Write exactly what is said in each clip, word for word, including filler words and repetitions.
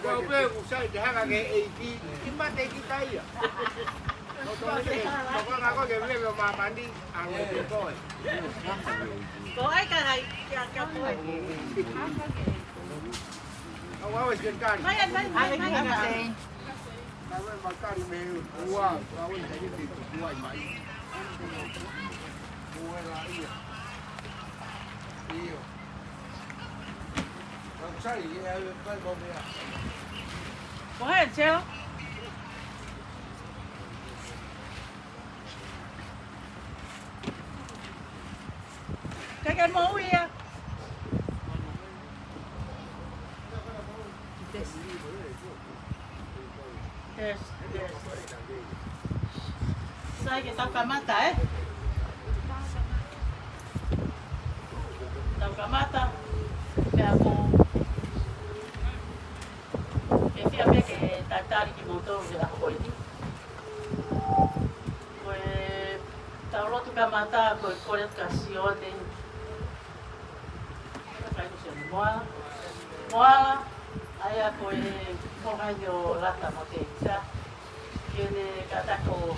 Kau pē ʻoku sai te hanga ke ʻeiki, ki mate ki taia. Ko tō ke, ko kona ko ke veve o māmani, a nge te koe. Ko ai ka hai, kia, kia koe. Au, au, e ke kani. Mai, mai, mai, mai, mai. Kau e makari me ua, kau e kani te tuai mai. Ua la ia. Io. Go ahead, Joe. Take it more here. Yes. Yes, yes. Sai ke tau kamata, ē? Tau kamata, pea ko e fiemaʻu ke talitali kimoutolu he ʻaho ko eni. Ko ʻetau lotu kamata, ko e kole atu kia Sione. Ka fai ko Sione Moala. Moala, ʻa ia ko e foha ʻo Lata mo Teisa. Ke ne kātaki ʻo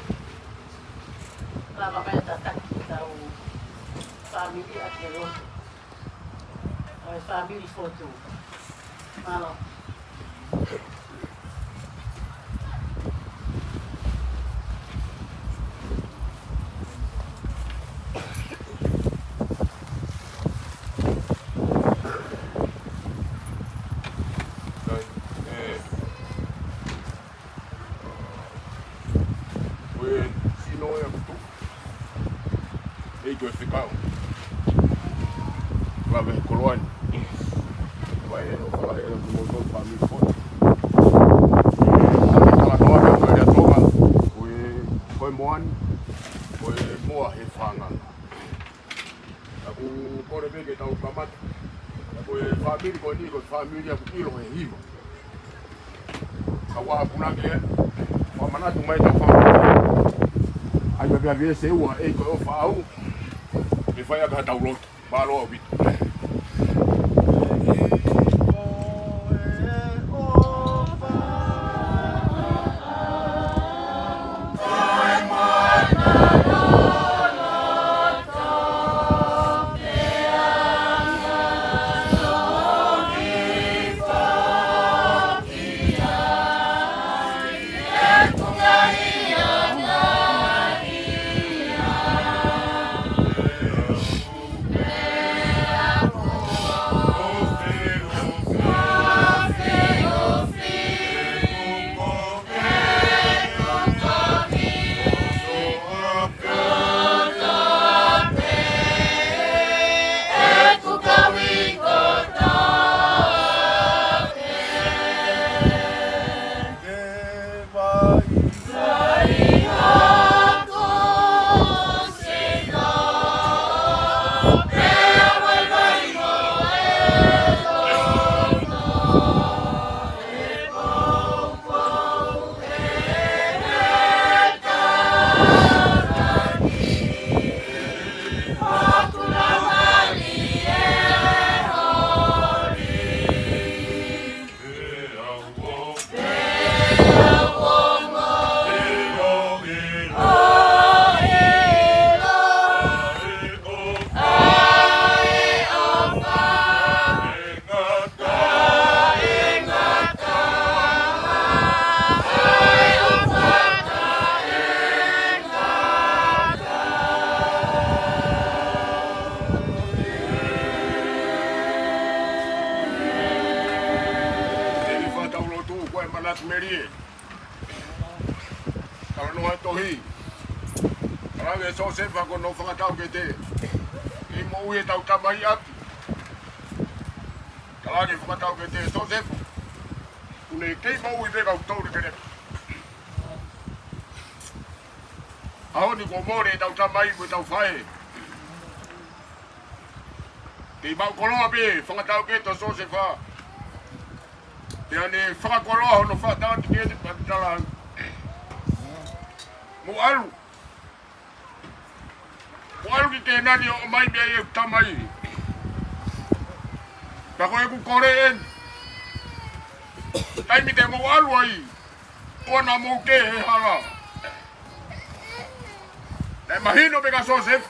lava mai ʻo tataki ʻetau fāmili ʻaki e lotu. ʻA e fāmili fotu. Mālō. Ko e sino ʻe kutu. ʻEiki ko e fekau. Lave he koloa ni. Ko e, ko e, ko e motuʻa fāmili fotu. Ko e, ko e moa ni. Ko e moa he fanga. ʻOku kole pē ke tau kamata. Ko e fāmili ko eni, ko e fāmili ʻoku ʻilo he hiva. Ka ua punake, ua manatu mai tau fāmili. ʻAi mai pē ʻa Viese ua, ʻEiki ko e ʻofa au. ʻE fai ʻaki ha tau lotu. Mālō ʻaupito. Tēvita Taulotu, ko e manatu melie. Talanoa e tohi. Talaange Siosefa ko hono fakatau ke te. Kei moʻui ʻetau tamai ʻapi. Talaange fakatau ke te Siosefa. Kuo ne kei moʻui pē kau tau le kele. ʻAho ni kuo mole ʻetau tamai mo ʻetau faʻē. Kei maʻu koloa pē, fakatau ke to Siosefa. Pea ne fakakoloa hono fakatau atu ke te pea tala. Mo ʻalu. Mo ʻalu ki Kēnani ʻo ʻomai pē ʻeku tamai. Ka ko ʻeku kole eni, taimi te mou ʻalu ai, ʻoua naʻa mou kē he hala. Naʻe mahino pē kia Siosefa.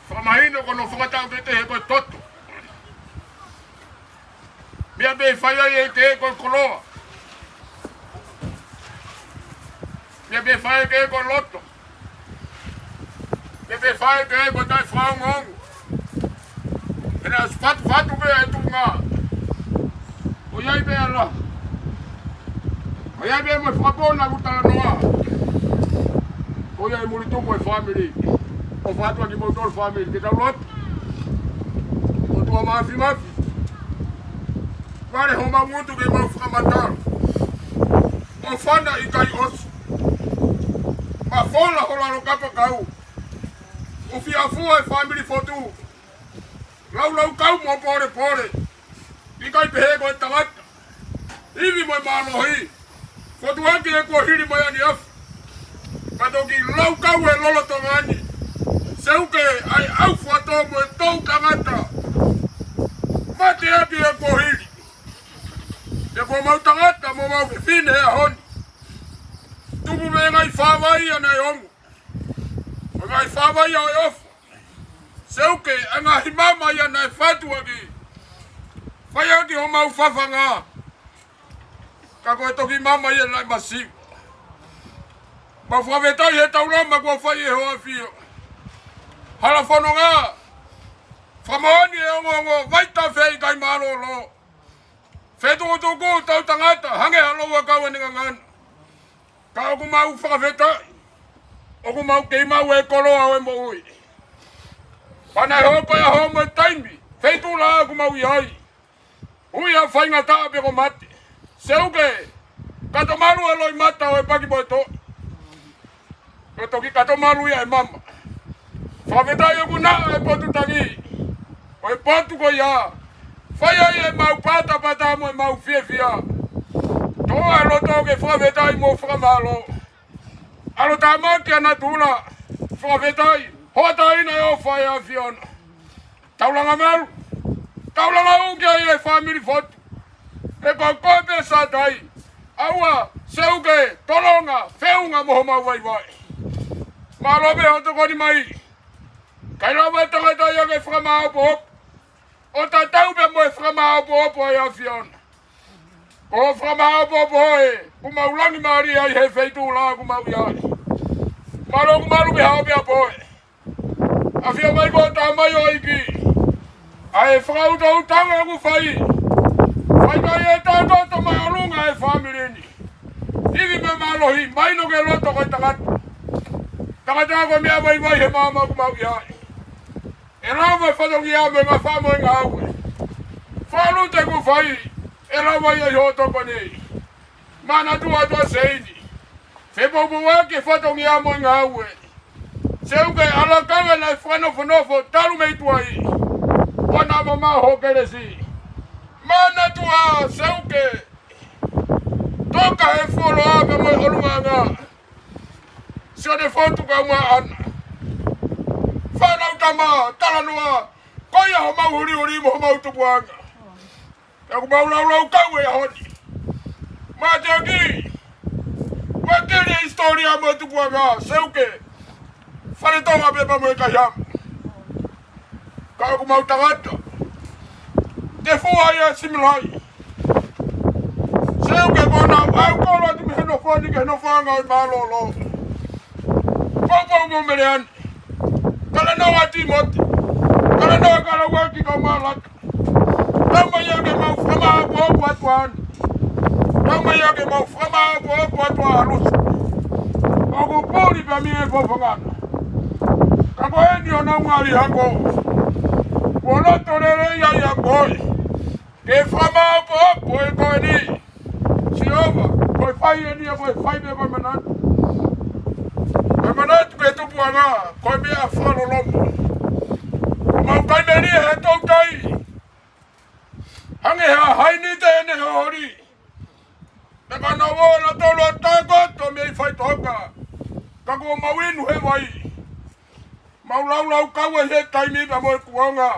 Fakamahino ko hono fakataʻu ke tehe ko e toto. Meʻa pē fai ai ʻe te ko e koloa. Meʻa pē fai ai ke ko e loto. Meʻa pē fai ai ke ko e taʻefakaongoongo. Pea naʻe ʻosi fatufatu pē ʻa e tuʻunga. ʻOku ʻi ai pē ʻa e lā. ʻOku ʻi ai pē mo e fakapō naʻa ku talanoa. ʻOku ʻi ai e muli tupu e fāmili. ʻOfa atu kiate kimoutolu fāmili ke tau lotu. ʻOtua Māfimafi, vale homau ngutu ke mau fakamatala. ʻOfa naʻe ʻikai ʻosi. Mafola ho lalo kapakau. ʻUfia fua e fāmili Fotu. Laulaukau mo polepole. ʻIkai pehē ko e tangata. Ivi mo e mālohi. Fotu hake e kuo hili mai ʻaneafi. Ka toki laukau e lolotonga ni. Seuke, ʻa e ʻaufato mo e toʻutangata. Mate hake e kuo hili. He ko homau tangata mo homau fefine he ʻaho ni. Tupu mei he ngaahi fāvai ʻa naʻe ongo. Mo e ngaahi fāvai ʻa e ʻofa. Seuke, ʻa e ngaahi mama ia naʻe fatu ʻaki. Fai ʻaki homau fafanga. Ka ko e toki mama ia naʻe masiva. Mau fakafetaʻi he taulama kuo fai ʻe ho ʻAfio. Hala fononga. Fakamoʻoni e ongoongo, Vaitafe ʻikai mālōlō. Fetukutuku tautangata, hangē ha lou ʻakau ʻene ngangana. Ka ʻoku mau fakafetaʻi, ʻoku mau kei maʻu e koloa ʻo e moʻui. Pea naʻe hoko e ʻaho mo e taimi, feituʻu lahi ʻoku mau ʻi ai. Ui ha faingataʻa pe ko mate. Seuke, kato malu e loʻimata ʻo e paki mo e toʻi. Ko e toki kato malu ia e mama. Fakafetaʻi ʻoku naʻa e potu tangi. Ko e potu ko ia. Fai ai e mau patapata mo e mau fiefia. Toʻo e loto ke fakafetaʻi mo fakamālō. ʻAlo tāmaki ʻa natula. Fakafetaʻi. Hoʻatā ina e ʻofa ʻa e ʻAfiona. Taulanga malu. Taulanga uki ai e fāmili Fotu. He ko koe pē Satai. ʻAua, Seuke, tolonga, feʻunga mo homau vaivai. Mālō pē hoʻo tokoni mai. ʻIkai lava e tangata ia ke fakamāopoopo. ʻO tatau pē mo e fakamāopoopo ʻa e ʻAfiona. Ko e fakamāopoopo ē, ʻoku mau langi mālie ai he feituʻu lahi ʻoku mau ʻi ai. Mālō ʻoku malu pē haʻo meʻapoʻuli. ʻAfio mai ko e Tamai ʻo e ʻEiki. ʻA e fakaʻutoʻutanga ʻoku fai. Fai mai e taʻetoto māʻolunga e fāmili ni. Ivi mo e mālohi, mahino ki he loto ko e tangata. Tangata ko e meʻa vaivai he maama ʻoku mau ʻi ai. ʻE lava e fatongia mo e ngaahi fāmili ngāue. Fakalute ʻoku fai, ʻe lava ia ʻi hoʻo tokoni. Manatua ʻa Seini. Fepoupouaki e fatongia mo e ngāue. Seuke, ʻalakanga naʻe fakanofonofo talu mei tuai. ʻOua naʻa mamao ho kelesi. Manatua Seuke. Toka he fuoloa pea mo e ʻolunga anga. Sione Fotu kae ʻumaʻā ʻAna. Fānau, tama, talanoa. Ko ia homau huliuli mo homau tupuʻanga. Pea ʻoku mau laulaukau e ʻaho ni. Mateaki. Ua keli e hisitōlia mo e tupuʻanga, Seuke. Fale Tonga pē pea mo e kaihaʻa. Ka ʻoku mau tangata. Te fua ia similai. Seuke, ko ʻenau ʻau kolo atu mei he nofo ni ki he nofoʻanga ʻo e mālōlō. Poupou mo Meleane. Kalanoa Tīmote. Kalanoa Kalauaki kau Malaka. Tau mai ia ke mau fakamāopoopo atu ʻAna. Tau mai ia ke mau fakamāopoopo atu ʻa ʻAlusa. ʻOku puli pē mei he fafanga na. Ka ko eni ʻo nau ngali hako. Kuo loto lelei ai ʻa koe. Ke fakamāopoopo e ko eni. Sihova, ko e fai eni ia ko e fai pē ko e manatu. Ko e manatu ki he tupuʻanga, ko e meʻa fakalolomo. Mau kai melie he toutai. Hangē ha haini te ne holi. Pea ka nau ō nautolu ʻo takoto mei faʻitoka. Ka kuo mau inu he vai. Mau laulaukau ai he taimi pea mo e kuonga.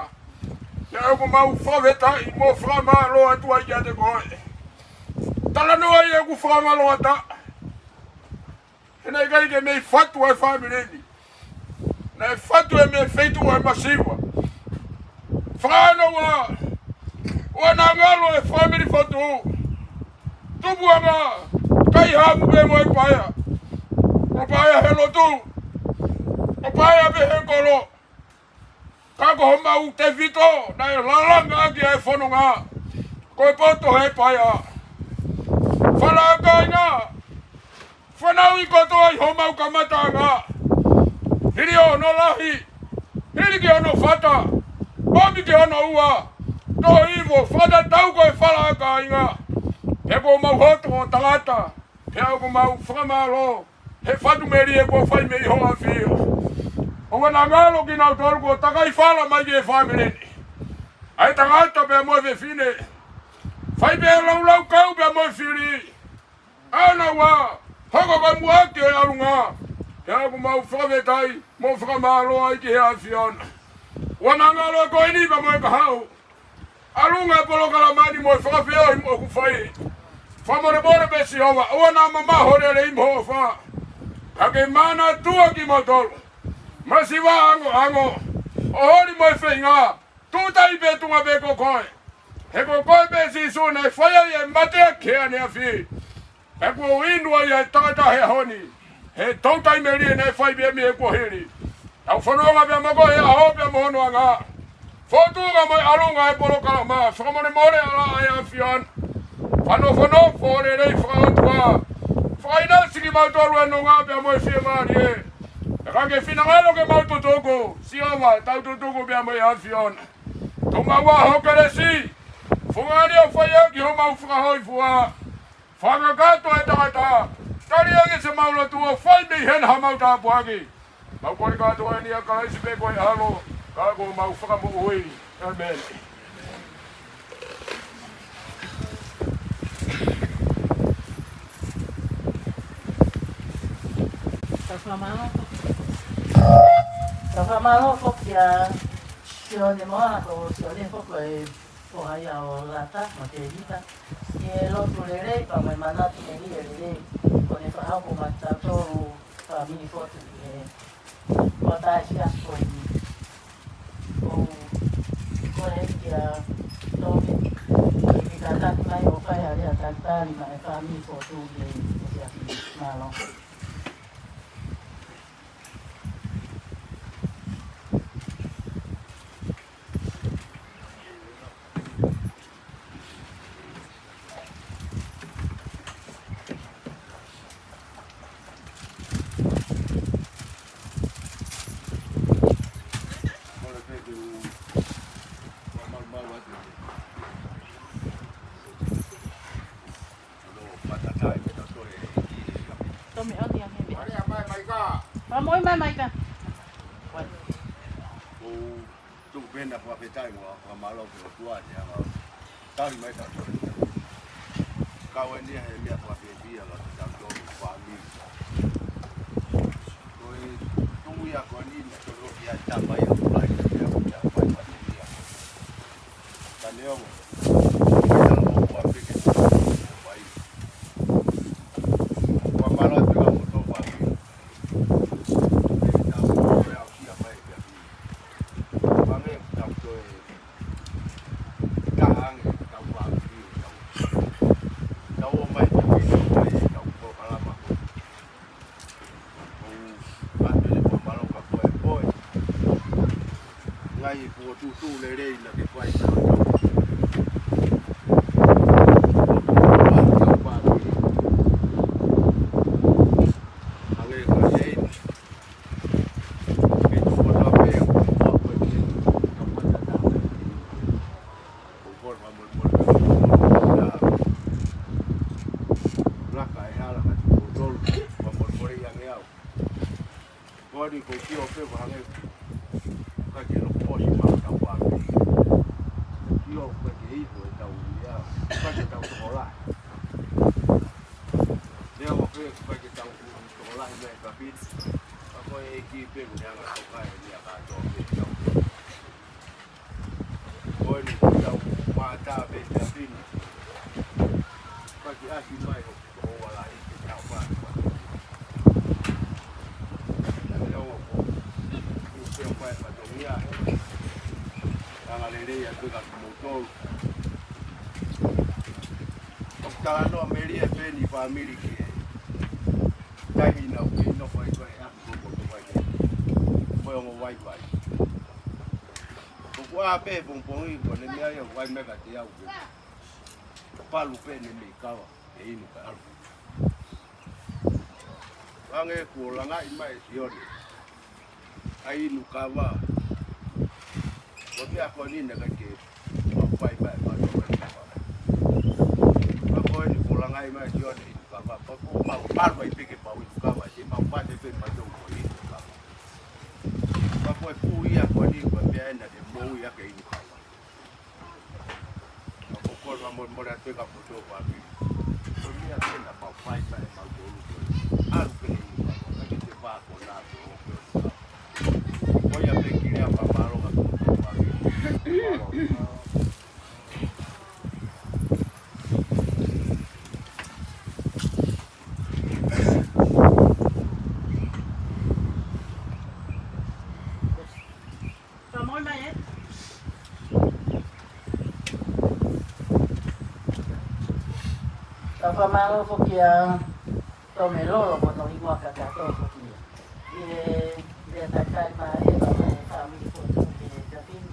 Pea ʻoku mau fakafetaʻi mo fakamālō atu ai kiate koe. Talanoa ia ʻoku fakamālō atu. He naʻe ʻikai ke mei fatu ʻa e fāmili ni. Naʻe fatu ʻe he feituʻu ʻa e masiva. Fānau ā, ʻoua naʻa ngalo e fāmili Fotu. Tupuʻanga, kaihaʻa pē mo e paea. ʻO paea he lotu. ʻO paea pē he kolo. Ka ko homau tefito, naʻe lalanga ʻaki ʻa e fononga. Ko e poto he paea. Fala ʻa e kāinga. Fanauʻi kotoa ʻi homau kamataʻanga. Hili hono lahi. Hili ki hono fata. Pomi ki hono ua. Toho ivo, fakatatau ko e fala ʻa e kāinga. He ko homau hoto ʻo tangata. Pea ʻoku mau fakamālō he fatu melie kuo fai mei ho ʻAfio. ʻOua naʻa ngalo kinautolu kuo takai fala mai ki he fāmili ni. ʻA e tangata pea mo e fefine. Fai pē laulaukau pea mo e fili. ʻA ia naʻa nau hoko ko e muʻaki ʻo e ʻalunga. Pea ʻoku mau fakafetaʻi mo fakamālō ai ki he ʻAfiona. ʻOua naʻa ngalo ko eni pea mo e kahaʻu. ʻAlunga e polokalama ni mo e fakafeohi mo ʻoku fai. Fakamolemole pē Sihova, ʻoua naʻa mamaʻo ho lelei mo ho ʻofa. Ka ke manatua kimautolu. Masiva angoango. ʻO holi mo e feinga. Tuʻu tai pē tuʻunga pē ko koe. He ko koe pē Sīsū naʻe fai ai e mate ʻa e ʻaneafi. Pea kuo inu ai ʻa e tangata he ʻaho ni. He toutai melie naʻe fai pē mei he kuohili. Tau fononga pea mo koe he ʻaho pea mo hono anga. Fotunga mo e ʻalunga e polokalama. Fakamolemole ʻa e ʻAfiona. Fanofonofo lelei fakaʻotua. Fakaʻinasi kimautolu ʻa e nonga pea mo e fiemālie. Pea ka ke finangalo ke mau tutuku. Sihova, tau tutuku pea mo e ʻAfiona. Tuku maʻu ā ho kelesi. Fungani ʻo fai ʻaki homau fakahōifua. Fakakakato e tangata. Tali ange siʻemau lotu ʻo fai mei hena haʻamau tāpuaki. Mau kole kātoa eni ʻia Kalaisi pē ko e ʻAlo, ka ko homau Fakamoʻui. ʻĒmeni. Tau fakamālō. Tau fakamālō kia Sione Moa, ko Sione foki ko e foha ia ʻo Lata mo Tēvita. ʻI he lotu lelei, pea mo e manatu lelei, lelei. Ko ʻene fakahoko maʻatautolu fāmili Fotu ʻi he kuata ʻi he siasi ko eni. ʻOku ou kole kia Tomi, ke kātaki mai ʻo fai ha lea talitali maʻa e fāmili Fotu ʻi he siasi. Mālō. Tomi, ʻomi ange mei. Pea mo e mai, Maika. Ko e tuʻu pē ʻena fakafetaʻi mo e fakamālō ki he ʻOtua he anga tali mai tautolu. Kau eni he meʻa fakafetaʻi ʻa kitautolu fāmili. Ko e tuʻu ia ko eni naʻe tolo ki ai tamai ʻa Kulai, ʻa Kulai, ʻa Kulai. Ka neongo, ʻi he ʻaho ko ē ʻoku peke ʻa Kulai. Fakamālō atu ki he ʻOtua fāmili. Ngaahi fokotuʻutuʻu lelei naʻa ke fai. Hangē ko e ʻEiki. Ke tokona pē, ʻoku ʻikai ke tokona taha. ʻOku ou kole fakamolemole pē, laka e hala ka tuku tolu, fakamolemole ange au. Ko eni ʻoku ou sio pē ʻoku hangē ʻoku ʻikai ke loko ʻosi mai ʻetau fāmili. Sio ʻoku ʻikai ke iku ʻetau ia, ʻikai ke tau tokolahi. Lea ʻo pē ʻoku ʻikai ke tau tokolahi mei he kapiti. Ka ko e ʻEiki pē ʻoku ne hanga ʻo toka e meʻa kātoa pē ʻetau. Ko Pea ka kimoutolu. ʻOku talanoa melie pē ʻeni fāmili ki he taimi naʻa ku ʻi ai ʻo fai ko e ʻapi ko ko fai ke. Ko e ongo vaivai. ʻOku ʻā pē pongipongi ko ʻene meʻa ia ʻoku ʻai mai kiate au ke. Palu pē ʻene meʻi kava ʻe inu ka ʻalu. Hangē kuo langaʻi mai ʻe Sione ʻa e inu kava. Ko e meʻa ko eni naʻe ʻikai ke mau fai mai ʻe mautolu inu kava. Ka ko eni kuo langaʻi mai ʻe Sione inu kava. Ka ko mau palu ai pē ke mau inu kava. Te mau fai pē mautolu ko e inu kava. Ka ko e pū ia ko eni ko e meʻa ena ke moʻui ʻaki e inu kava. Ka ko e koloa mo, mo la te ka poto pa ki. Ko e meʻa pē naʻa mau fai mai ʻe mautolu ko e. ʻAlu pē inu kava, ka ke te pa ko na ko o ke. Ko ia pē ki lea pa malo ka poto pa ki. Ka moe mai ē. Ka fakamālō foki ʻa Tomelolo mo hono hingoa kakato foki. ʻI he, ʻi he takai mai ʻe he fāmili ko ē ki he Japani.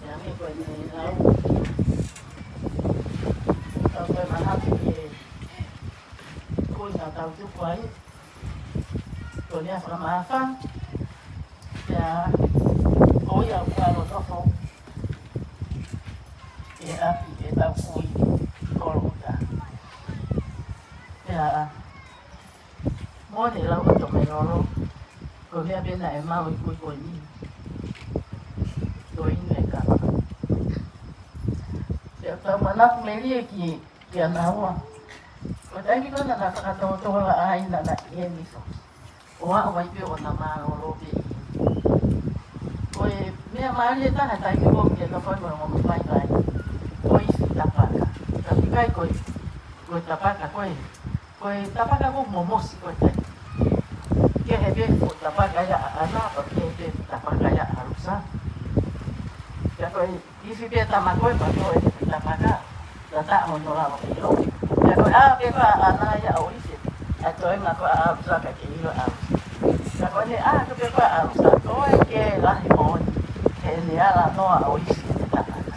ʻI he meʻa ko eni lau. Ka ko e manatu ki he kuonga tau tupu ai. Ko e meʻa fakamāfana. Pea ko ia ʻoku ʻalu ʻo tofo ʻi he ʻapi ʻetau kui kolomuʻa. Pea moʻoni e lau ʻa Tomelolo, ko e meʻa pē naʻe maʻu ʻe he kui ko eni. Ko e inu e kava. Pea tau manatu melie ki kia naua. Ko e taimi ko ē naʻa na fakatōtō laʻā ai naʻa na ʻi heni foki. ʻO aʻu ai pē ʻo na mālōlō pē ʻi heni. Ko e meʻa mālie taha taimi ko ē ke tau fai mo e ongo vaivai. Ko e ifi tapaka. Ka ʻikai ko e, ko e tapaka ko e. Ko e tapaka ko e momosi ko e taimi. Kehe pē ko e tapaka ia ʻaʻana, pea kehe pē tapaka ia ʻa ʻAlusa. Ka ko e ifi pē tama ko ē pea ko e tapaka. Tata hono lava ke ʻilo. Pea ko e ʻā pē ko ē ʻaʻana ia ʻo ifi. ʻA e toenga ko ē ʻa ʻAlusa ka ke ʻilo ʻa ʻAlusa. Pea ko ʻene ʻā pē ko ē ʻa ʻAlusa, ko e ke lahi moʻoni. Ke ne ala noa ʻo ifi e tapaka.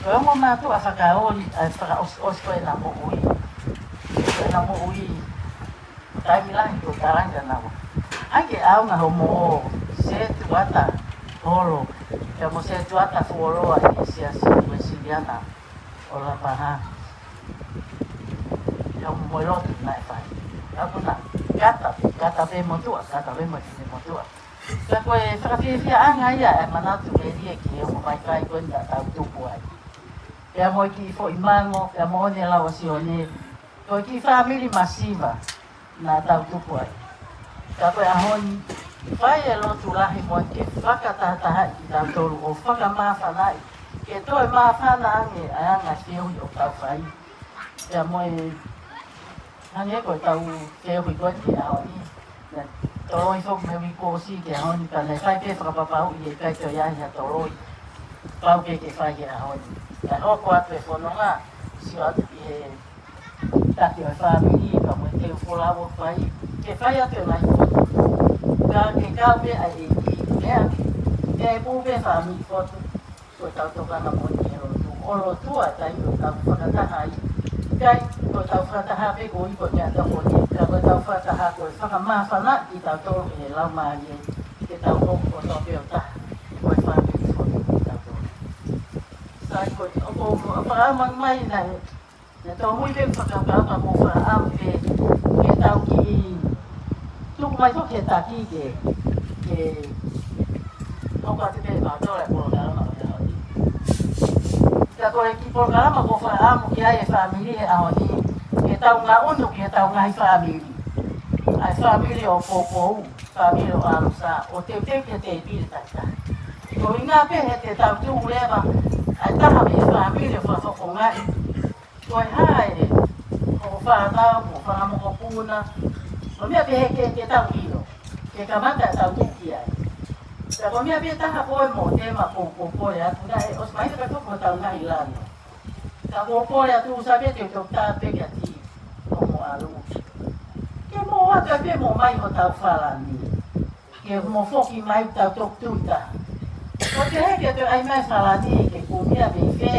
Ko e ongo mātuʻa fakaoli, ʻa e fakaʻosiʻosi ko ē ʻena moʻui. Ko ʻena moʻui. Taimi lahi ko e kalanga naua. ʻAi ke ʻaonga hoʻomo setuata holo. Pea mo setuata fuoloa ʻi he siasi Uēsiliana ʻo Lapaha. Pea mo e lotu naʻe fai. Ka ko na, kata, kata pē motuʻa, kata pē mo e kiʻi motuʻa. Ka ko e fakafiefiaʻanga ia e manatu melie ki he ongo vaivai ko ē naʻa tau tupu ai. Pea mo e kiʻi foʻi mango, pea moʻoni e lau ʻa Sione. Ko e kiʻi fāmili masiva naʻa tau tupu ai. Ka ko e ʻaho ni, fai e lotu lahi mo e ke fakatahatahaʻi kitautolu ʻo fakamāfanaʻi. Ke toe māfana ange ʻa e anga feohi ʻoku tau fai. Pea mo e, hangē ko ʻetau feohi ko eni ʻaho ni. Naʻe toloi foki mei he uike kuo ʻosi ki he ʻaho ni, ka naʻe fai pē fakapapauʻi he ʻikai toe ʻi ai ha toloi. Pau pē ke fai he ʻaho ni. Naʻe hoko atu e fononga, sio atu ki he taki ʻo e fāmili, ka mo e teu folau ʻoku fai. Ke fai atu e ngaahi fono. Ka ke kau pē ʻa e ʻEiki, meʻa, ke pū pē fāmili fotu. Ko ʻetau tokanga moʻoni ki he lotu. ʻO lotua taimi ʻoku tau fakataha ai. ʻIkai, ko ʻetau fakataha pē ko e ʻikai ko e meʻa tau moʻoni. Ka ko ʻetau fakataha ko e fakamāfanaʻi kitautolu ʻe he Laumālie. Ke tau hoko kotoa pē ʻo taha. Ko e fāmili fotu kitautolu. Sai ko e, ʻoku ou fakaʻamu mai naʻe Naʻe tōmui pē fakakaukau ka ko e fakaʻamu pē ke tau kiʻi tuku mai foki he taki ke, ke hoko atu pē mautolu e polokalama ʻo e ʻaho ni. Ka ko e kiʻi polokalama ko e fakaʻamu ki ai e fāmili he ʻaho ni, ke tau ngaʻunu ki heʻetau ngaahi fāmili. ʻA e fāmili ʻo Poupou, fāmili ʻo ʻAlusa, ʻo teuteu ki he tēpile takitaha. Ko e ʻuhinga pē he te tau tuʻu leva, ʻa e taha mei he fāmili ʻo fakafofongaʻi. Ko e hā e, ko e fānau, ko e fanga mokopuna. Ko e meʻa pehē ke, ke tau ʻilo. Ke kamata tau tuki ai. Pea ko e meʻa pē taha ko e mo te ma ko ko ko e atu naʻe ʻosi mai ka toko tau ngai lano. Ka ko ko e atu sa pē te tau tā pē kia ti o mo alu. Ke mo aka pē mo mai hotau Falani. Ke mo foki mai tau toku tuta. Ko te heke te ai mai Falani ke ko mia me fe.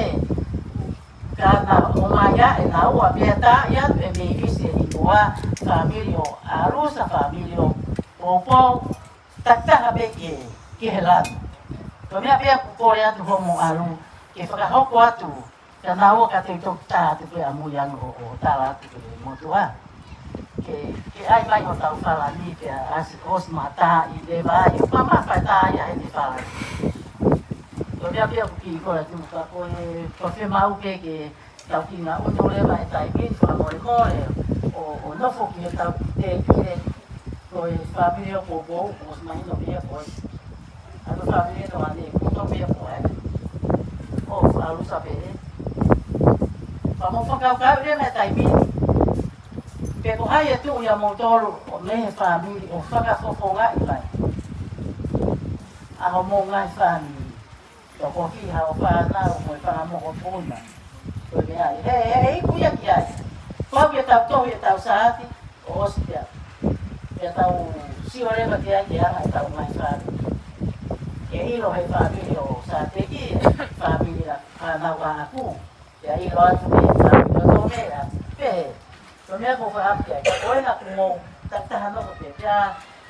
Ka na o mai ia e na ua pea tā ia e me visi e ni kua. Family o alu sa family o poupou. Takitaha pē ke, ke he lanu. Ko e meʻa pē ʻoku kole atu homo alu, ke fakahoko atu, ka na ua ka te toki tā atu pē ʻa mui ango ʻo, ʻo tala atu pē motua. Ke, ke ai mai hotau Falani pea ʻasi ʻosi mata i leva ai, ʻo pama fai tā ia he te Falani. Ko e meʻa pē ʻoku kiʻi kole atu ka ko e, ko e fiemaʻu pē ke, Tau ki nga utu leva e taimi, fakamolemole, ʻo, ʻo nofo ki he tau ki te ki he, ko e family ʻo poupou, ʻosi mahino pē ia ko e. ʻA e family ʻo ane, ko tau pē ia ko e. ʻO, ʻalu sa pē. Fakamolemole fakakaukau leva e taimi. Pe ko hai e tuʻu ia moutolu, ʻo mei he family, ʻo fakafofongaʻi mai. ʻA hoʻomou ngaahi family. Toko fiha ʻo fānau mo e fanga mokopuna. Ko e meʻa ia. He, he, he iku ia ki ai. Pau ke tau tohi e tau saati, ʻo ʻosi pea. Pea tau sio leva ki ai ke anga e tau mai fānau. Ke ʻilo he fāmili ʻo Sateki, fāmili ʻa fānau ʻaʻaku. Pea ʻilo atu pē, fāmili ʻo Tomea. Pehē. Ko e meʻa ko fakaʻapi ai, ka ko ena kuo mou takitaha nofo pē, pea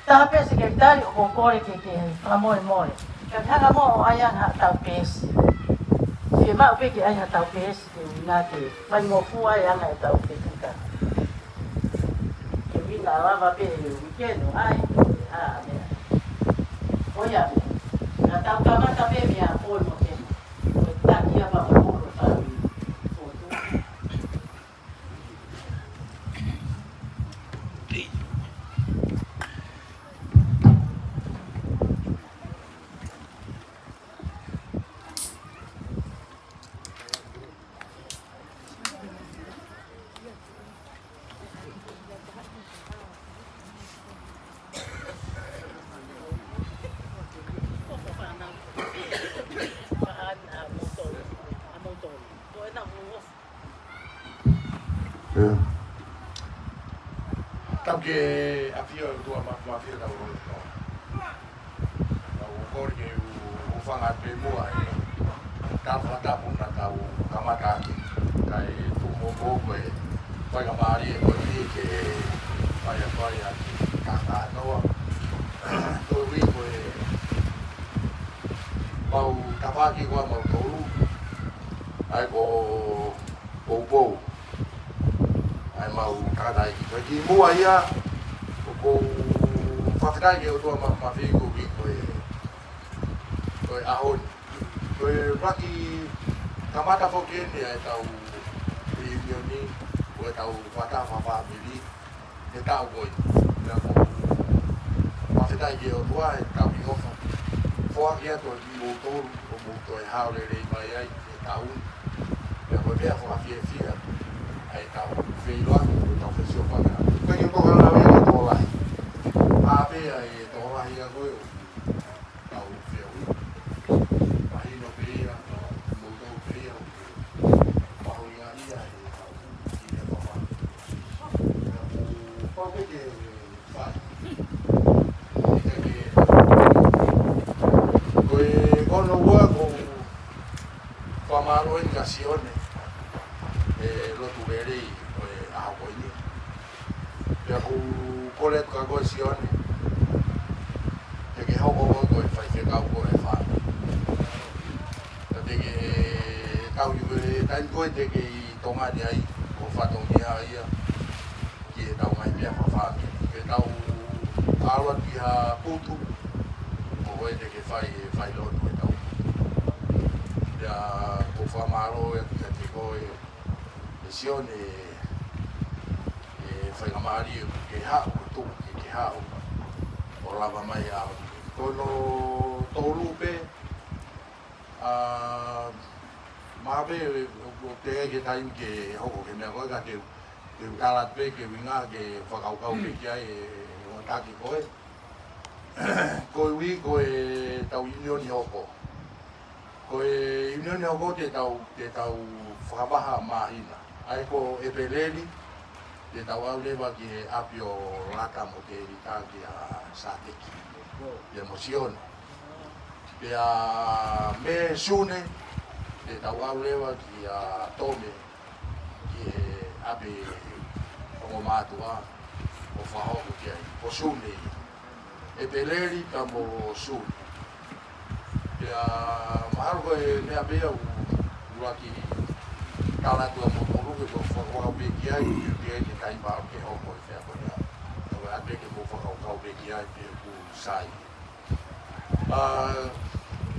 taha pē sekelitali ʻoku ou kole ke, ke fakamolemole. Ka ke hanga mo ʻo ʻai ʻa haʻatau peesi. Fiemaʻu pē ke ʻai haʻatau peesi, ke ʻuhinga ke faingofua ai ʻa e anga ʻetau peesi ka. Ke ʻuhinga lava pē he uikeni, ʻai, ʻa, meʻa. Ko ia pē. Ka tau kamata pē meʻa ko e mo ke. Ko e taki ʻa papa ko e fāmili. Ko tu. ʻIo. Tau ke ʻafio ʻa e ʻOtua ma-, mafio tau ʻOtua. Tau kole ke u, u fanga pē muʻa e tau fakatapu naʻa tau kamata ʻaki. Kae tuʻu mo ko ko e faingamālie ko eni ke fai a fai a kakanoa. Ko e ui ko e mau tafaʻaki ko ʻa mau tolu. ʻA e ko Poupou. ʻA e mau tangataʻeiki. Ko e kimuʻa ia, ʻoku ou fakafetaʻi ki he ʻOtua ma-, mafimafi ko e, ko e ʻaho ni. Ko e laki kamata foki eni ʻa e tau reunion ni, ko e tau fakataha fakafāmili. He taʻu ko ē, pea ʻoku ou fakafetaʻi ki he ʻOtua he taʻu ni ʻofa. Foaki atu ʻa kimoutolu, ʻo mou toe hao lelei mai ai he taʻu ni. Pea ko e meʻa fakafiefia, ʻa e tau feiloaki, ko e tau fesiofaki. Ko e tokanga ia ko e tokolahi. Pea pea e tokolahi ia ko e ʻo Tau feu. Mahino pē ia, mo tau pē ia, mahuʻinga ia, he tau ki he papa. Pau pē ke fai. Ika ke, ko e kono ua ko fakamālō eni kia Sione. ʻE lotu lelei, ko e ʻaho ko eni. Pea ʻoku ou kole atu kia koe Sione, te ke hoko koe ko e faifekau ko e fāmili. Ka te ke kau ʻi he taimi ko ē te ke ʻi Tonga ni ai, ko e fatongia ia, ki he tau ngaahi meʻa fakafāmili. Ke tau ʻalu atu ki ha putu, ko koe te ke fai, fai lotu e tau. Pea ʻoku ou fakamālō atu kiate koe, ʻe Sione, ʻe faingamālie ke haʻu, ko e tuʻu ke, ke haʻu. ʻO lava mai ʻa, ko hono tolu pē, ʻa, mā pē, ʻo, ʻo te ke taimi ke hoko ke meʻa ko ē ka te, te u tala pē ke ʻuhinga ke fakakaukau pē ki ai ʻe, ʻe ʻo taki ko ē. Ko e ui ko e tau ʻiunioni hoko. Ko e ʻiunioni hoko te tau, te tau fakavaha māhina. ʻA ia ko ʻEpeleli, te tau ʻalu leva ki he ʻapi ʻo Lata mo Tēvita kia Sateki. Pea mo Sione. Pea mei Sune, te tau ʻalu leva kia Tome, ki he ʻapi ʻo mātuʻa, ʻo fakahoko ki ai. Ko Sune ia. ʻEpeleli pea mo Sune. Pea mahalo ko e meʻa pē ia ʻoku ʻuluaki tala atu ʻa Mokoluke ko e fakakaukau pē ki ai, ki ai ke kai pau ke hoko e fea ko ia. Ko e ʻapi ke mo fakakaukau pē ki ai pē ʻoku sai. ʻA,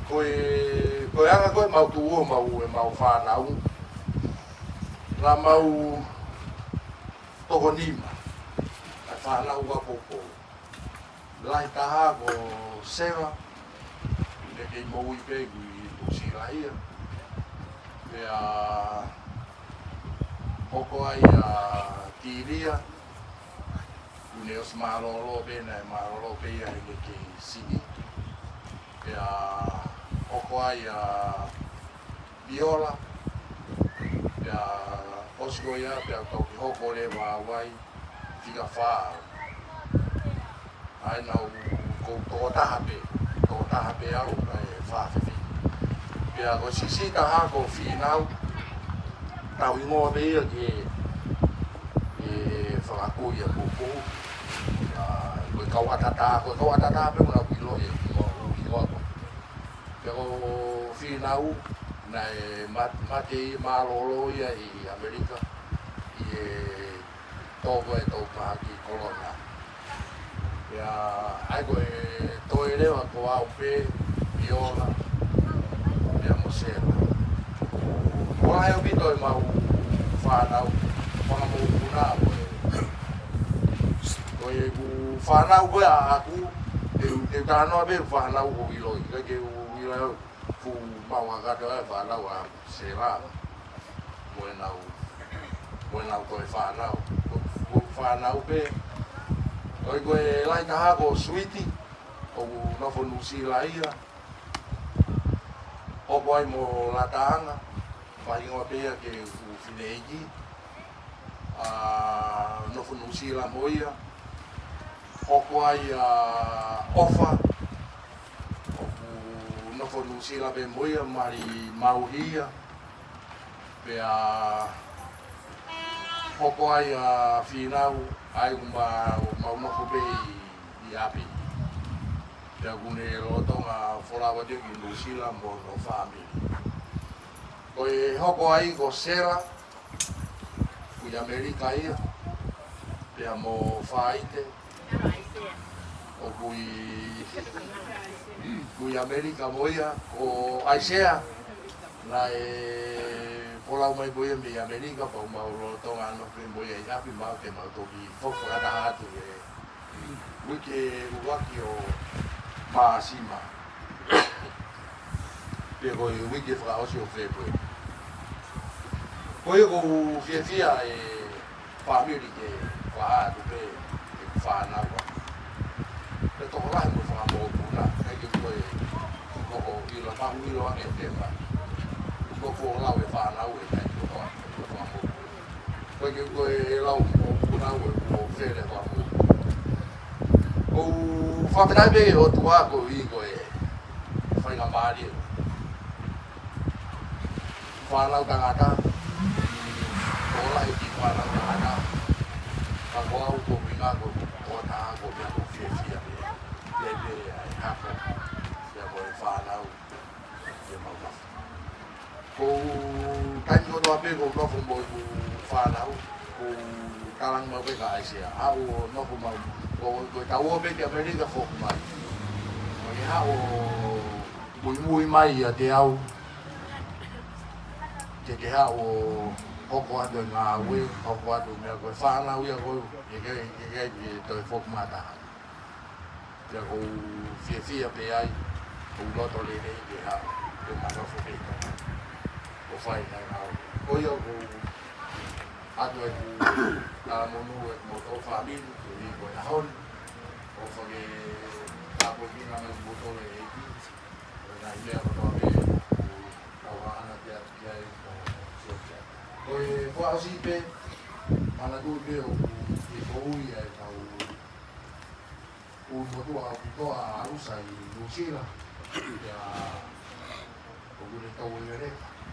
ko e, ko e anga ko e mau tuʻu ʻo mau, ʻemau fānau. Naʻa mau toko nima. ʻA e fānau ʻa poupou. Lahi taha ko Sela, ne kei moʻui pē ʻi Nuʻusila ia. Pea hoko ai ʻa Tilia, ʻoku ne ʻosi mālōlō pē, naʻe mālōlō pē ia he kei siʻi. Pea hoko ai ʻa Viola, pea ʻosi ko ia, pea kau ki hoko leva ʻa Vai, fika fā. ʻA ia naʻa ku toko taha pē, toko taha pē au, ʻa e fā fefine. Pea ko e siʻisiʻi taha ko Fīnau, tau hingoa pē ia ki he, he fakakū ia ko ko. ʻA, ko e kau ʻatā taha, ko e kau ʻatā taha pē ʻoku nau ʻilo he hingoa, hingoa ko. Pea ko Fīnau, naʻe mat-, mate ia mālōlō ia ʻi ʻAmelika, ʻi he toko e tau pahaki kolona. Pea ʻa ia ko e toe leva ko au pē, Viola, pea mo Sela. Ko e ʻaupito ʻemau fānau, fanga mokopuna ko e, ko e ʻeku fānau ko ē ʻaʻaku, te u, te u talanoa pē fānau ʻoku ʻiloʻi, ʻikai ke u ʻilo ʻoku mau kakato ʻa e fānau ʻa Sela. Mo ʻenau, mo ʻenau toe fānau. Ko, ko fānau pē. ʻOi ko e lahi taha ko Suiti, ʻoku nofo Nuʻusila ia. Hoko ai mo Lataʻanga, fakahingoa pē ia ke u fineʻeiki. ʻA, nofo Nuʻusila mo ia. Hoko ai ʻa ʻOfa, ʻoku nofo Nuʻusila pē mo ia, mali mauhi ia. Pea hoko ai ʻa Fīnau, ʻa ia ʻoku ma-, ʻoku mau nofo pē ʻi, ʻi ʻapi. Pea ʻoku ne lolotonga folau atu ki Nuʻusila mo hono fāmili. Ko e hoko ai ko Sela, ʻoku ʻi ʻAmelika ia, pea mo Faite, ʻoku ʻi, ʻoku ʻi ʻAmelika mo ia, ko ʻAisea, naʻe folau mai mo ia mei ʻAmelika, pea ʻoku mau lolotonga nofo pē mo ia ʻi ʻapi, mau ke mau toki foki fakataha atu he uike ʻuluaki ʻo Māsima. Pea ko e uike fakaʻosi ʻo Fēpueli. Ko ia ʻoku ou fiefia e fāmili ke fakahā atu pē ʻeku fānau. Pea tokolahi mo e fanga mokopuna, ʻikai ke toe ʻilo, ʻilo, mahuʻilo ange e tema. Ko e folau e fānau ʻe ʻikai ko e fanga mokopuna. Ko e ke ko e lau mo puna ue mo fele fā mo. ʻOku ou fakafetaʻi pē ki he ʻOtua koeʻuhi ko e faingamālie. Fānau tangata. Tokolahi ki he fānau tangata. Ka ko au ko e ʻuhinga ko e tangata ko e meʻa ʻoku ou fiefia pē. Pea pē ʻa e hako. Pea ko e fānau. Ke mau nofo. Ko e taimi kotoa pē ʻoku ou nofo mo ʻeku fānau, ʻoku ou talaange maʻu pē kia ʻAisea. Haʻu ʻo nofo maʻu. Ko, ko e tau ō pē ki ʻAmelika foki mai. Ko e haʻu ʻo muimui mai ʻiate au. Ke ke haʻu ʻo hoko atu e ngāue, hoko atu e meʻa ko e fānau ia ko ē, ke, ke, ke, ke toe foki mai taha. Pea ʻoku ou fiefia pē ai, ʻoku ou loto lelei ke haʻu, ke ma nofo pē ʻo fai ʻa e ngāue. Ko ia ʻoku ou ʻoatu ʻeku talamonū ʻi he moutolu fāmili, koeʻuhi ko e ʻaho ni, ʻofa ke Ko e kina mai mo tole e ki. Ko e ngaahi meʻa kotoa pē, ʻoku tau hanga pē ʻo ʻai ko e siosia. Ko e fakaʻosi pē, manatuʻi pē ʻoku ʻi he moʻui ʻa e kau ʻū motuʻa ʻaupito ʻa ʻAlusa ʻi Nuʻusila. Pea ʻoku ne tau e lele,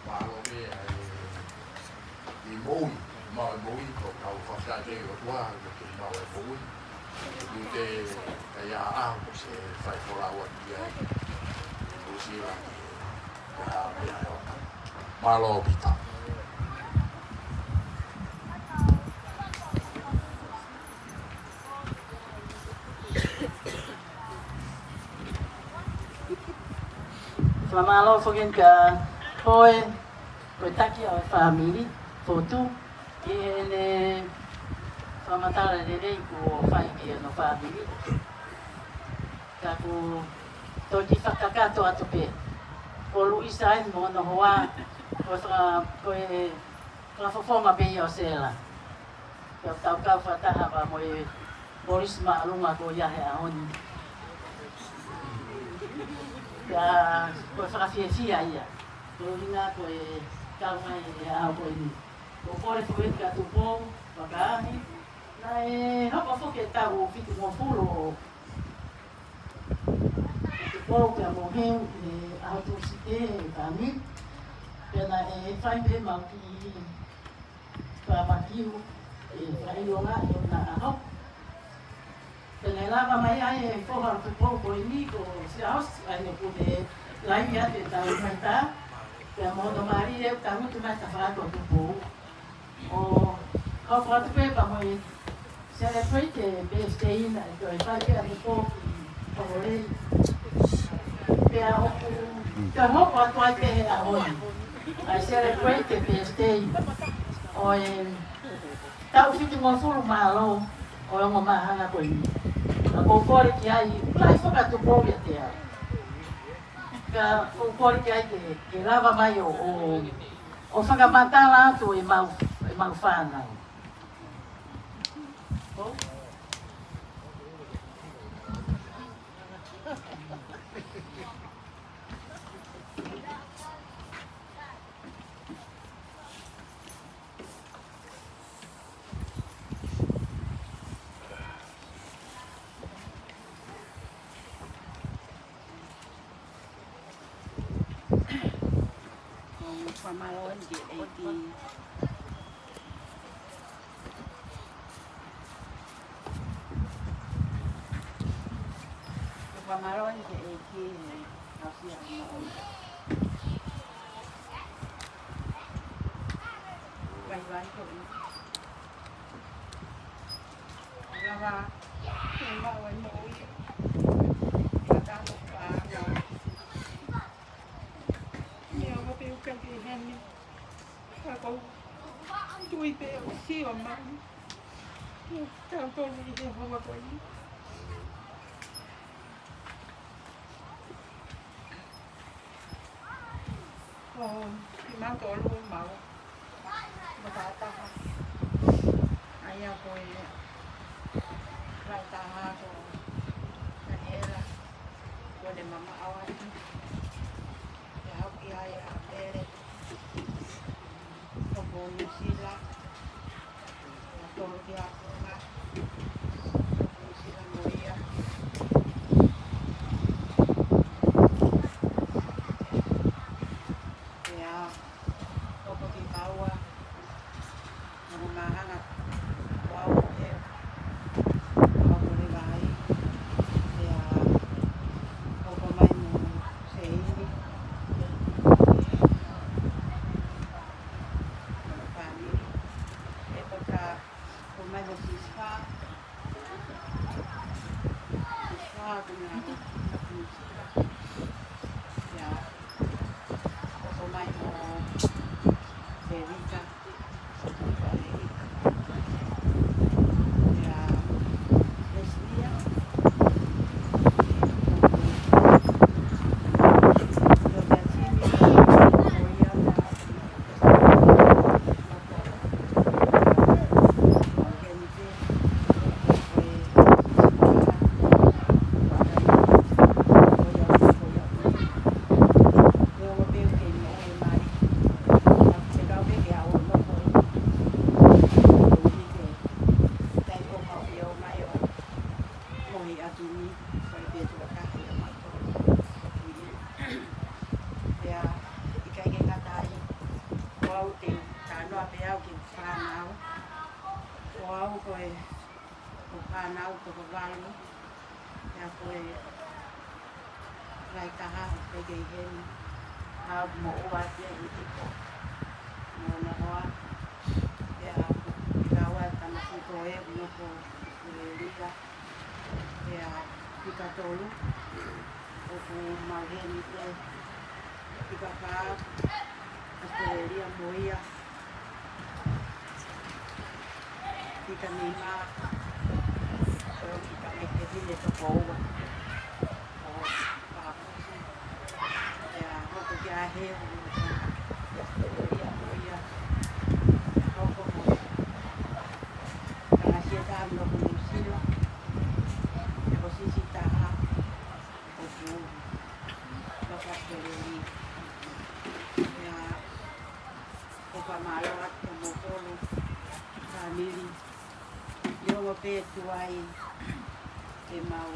mālō pē ʻa e, ʻi moʻui, maʻu e moʻui, ko e kau fakafetaʻi ki he ʻOtua, ʻi he maʻu e moʻui. ʻOku te kai a a, ko se fai folau atu ia ʻi Nuʻusila, ki he, ki he, mālō ʻaupito. Fakamālō foki kia koe, ko e taki ʻo e fāmili, Fotu, ʻi heʻene fakamatala lelei kuo fai ki hono fāmili. Ka ʻoku ou toki fakakakato atu pē. Ko Luisa eni mo hono hoa, ko e faka-, ko e fakafofonga pē ia ʻo Sela. Pea tau kau fakataha pea mo e polisi māʻolunga ko ia he ʻaho ni. Pea ko e fakafiefia ia. Ko e ʻuhinga ko e kau mai he ʻaho ko eni. Ko e kole foki kia Tupou, fakaahi. Naʻe hoko foki e taʻu fitungofulu ʻo Tupou pea mo Heu he ʻaho Tūsite he fāmili. Pea naʻe fai pē maʻu ki Pāpakiu, ʻe fakaʻilonga ʻi hona ʻaho. Pea naʻe lava mai ai e foha ʻo Tupou ko eni ko Siaosi, ʻa ia ʻoku ne laivi atu e tau mai tā. Pea mo hono mali ʻe tangutu mai tafaʻaki ʻo Tupou. ʻO hoko atu pē pea mo e celebrate e birthday na, ʻe toe fai pē ʻa Tupou ki Honolulu. Pea ʻoku toe hoko atu ai pē he ʻaho ni ʻa e celebrate e birthday ʻo e taʻu fitungofulu mā ua ʻo e ongo māhanga ko eni. Ka ʻoku ou kole ki ai, ʻoku lahi foki ʻa Tupou ʻiate au. Ka ʻoku ou kole ki ai ke, ke lava mai ʻo, ʻo, ʻo fakamatala atu ʻemau, ʻemau fānau. ʻOku ou fakamālō eni ki he ʻEiki. ʻOku ou fakamālō eni ki he ʻEiki he aʻusia ʻo e moʻui. Vaivai ko eni. Lava ke maʻu e moʻui. Ka tau ka. Meʻa ua pē ʻoku ke heni. Ka ʻoku ou tui pē ʻoku sio mai. Kitautolu ʻi he houa ko eni. Ko kimautolu mau. Mo taha taha. ʻA ia ko e laʻi taha ko Taniela. Ko e mama ʻaua ni. ʻE haʻu ki ai ʻa Pele. Ko Nuʻusila. Ko Nuʻusila mo ia. ʻIo. Ko Kipaua. Ko Mahanga. Ko au ē. Ko au ko Levai. ʻIo. Ko Mai mo Seini. Ko Pani. ʻE ko ka, ko Mai mo Sispa. Sispa ko na, ko Sispa. ʻIo. Ko Mai mo Pea pē au ki he fānau. Ko au ko e, ko e fānau toko valu. Pea ko e lahi taha ʻoku teʻeki ai heni. Au mo ua pē ʻi he tiko. Mo na hoa. Pea au ko e tama ko e mo ko e lika. Pea fika tolu ʻoku mau heni pē. Fika fā, ʻAositelēlia mo ia. Fika nima, ko e fika mei he fefine toko ua. Ko Papusi. Pea hoko ki he ʻAheu, ʻAositelēlia mo ia. Hoko mo Tangasietā mo Nuʻusila. Pea ko e siʻisiʻi taha ʻoku ʻi ʻAositelēlia. Pea ʻoku fakamālō atu kia moutolu fāmili. Neongo pē tuai ʻemau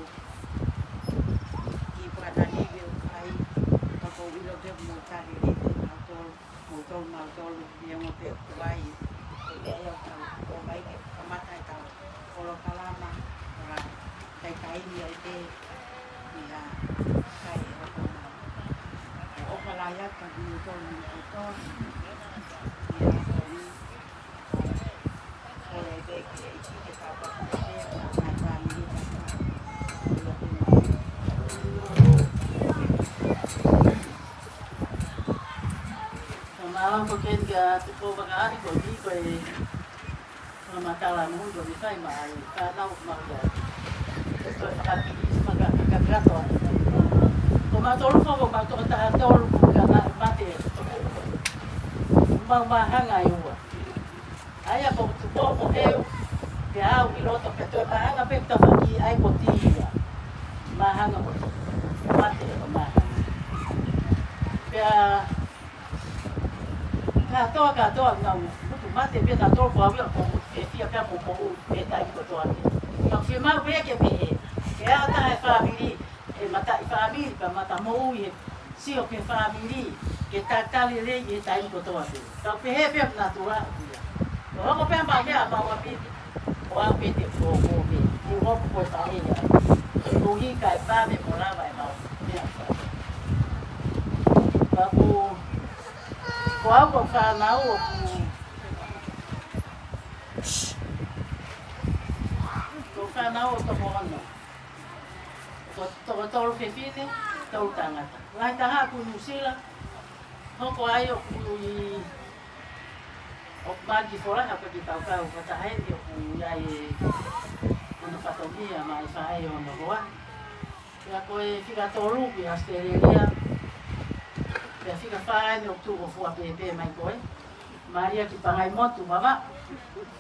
kiʻi fakananivi ʻo fai, ka ʻoku ou ʻilo pē ʻoku mou tali lelei mautolu, moutolu, mautolu, neongo pē tuai, ʻe ʻi ai ʻetau, ʻomai ke kamata ʻetau polokalama, ʻo la, kai kai ni ai pē, ia, kai e hoko mai. ʻOfa lahi atu kia moutolu moutolu, ia, ko ni, Mālō ko Keni kia Tuko Makaʻahi ko ni ko e fakamatala mo ko ni fai mai ka nau mau ia. Ko e fakapili maka kakatoa. Ko mautolu foki ko mau toko taha tolu ko ka na mate. Mau māhanga ʻe ua. ʻA ia ko Tuko mo Heu, pea au ʻi loto pē toe māhanga pē tafaʻaki ai ko Tia. Māhanga ko mate ko māhanga. Pea kātoa, kātoa nau motu mate pē nautolu ko au ia ko e fia pea mo ko u pē taimi kotoa pē. Ka fiemaʻu pē ke pehē, ke ʻi ai ha taha he fāmili, he mataʻi fāmili, pea mata moʻui he sio ki he fāmili, ke talitali lelei he taimi kotoa pē. Tau pehē pē ʻoku natula ʻaku ia. ʻO hoko pē ʻemau meʻa ʻemau ʻapi, ʻo au pē te u hoko pē. Te u hoko ko e faʻē ia. Koeʻuhi kae pā me mo lava ʻemau meʻa. Ka ko, ko au ko e fānau ʻoku, ko e fānau ʻo toko ono. Ko e toko tolu fefine, tolu tangata. Lahi taha ʻoku ʻi Nuʻusila, hoko ai ʻoku ʻi, ʻoku mali ki Folaha pea ki Taukau, ka taha eni ʻoku ʻi ai e hono fatongia mo e faʻē ʻo hono hoa. Pea ko e fika tolu ʻoku ʻi ʻAositelēlia, pea fika fā eni ʻoku tuʻu ʻo fua pēpē mai ko ē. Mali ia ki Pangaimotu, Vavaʻu,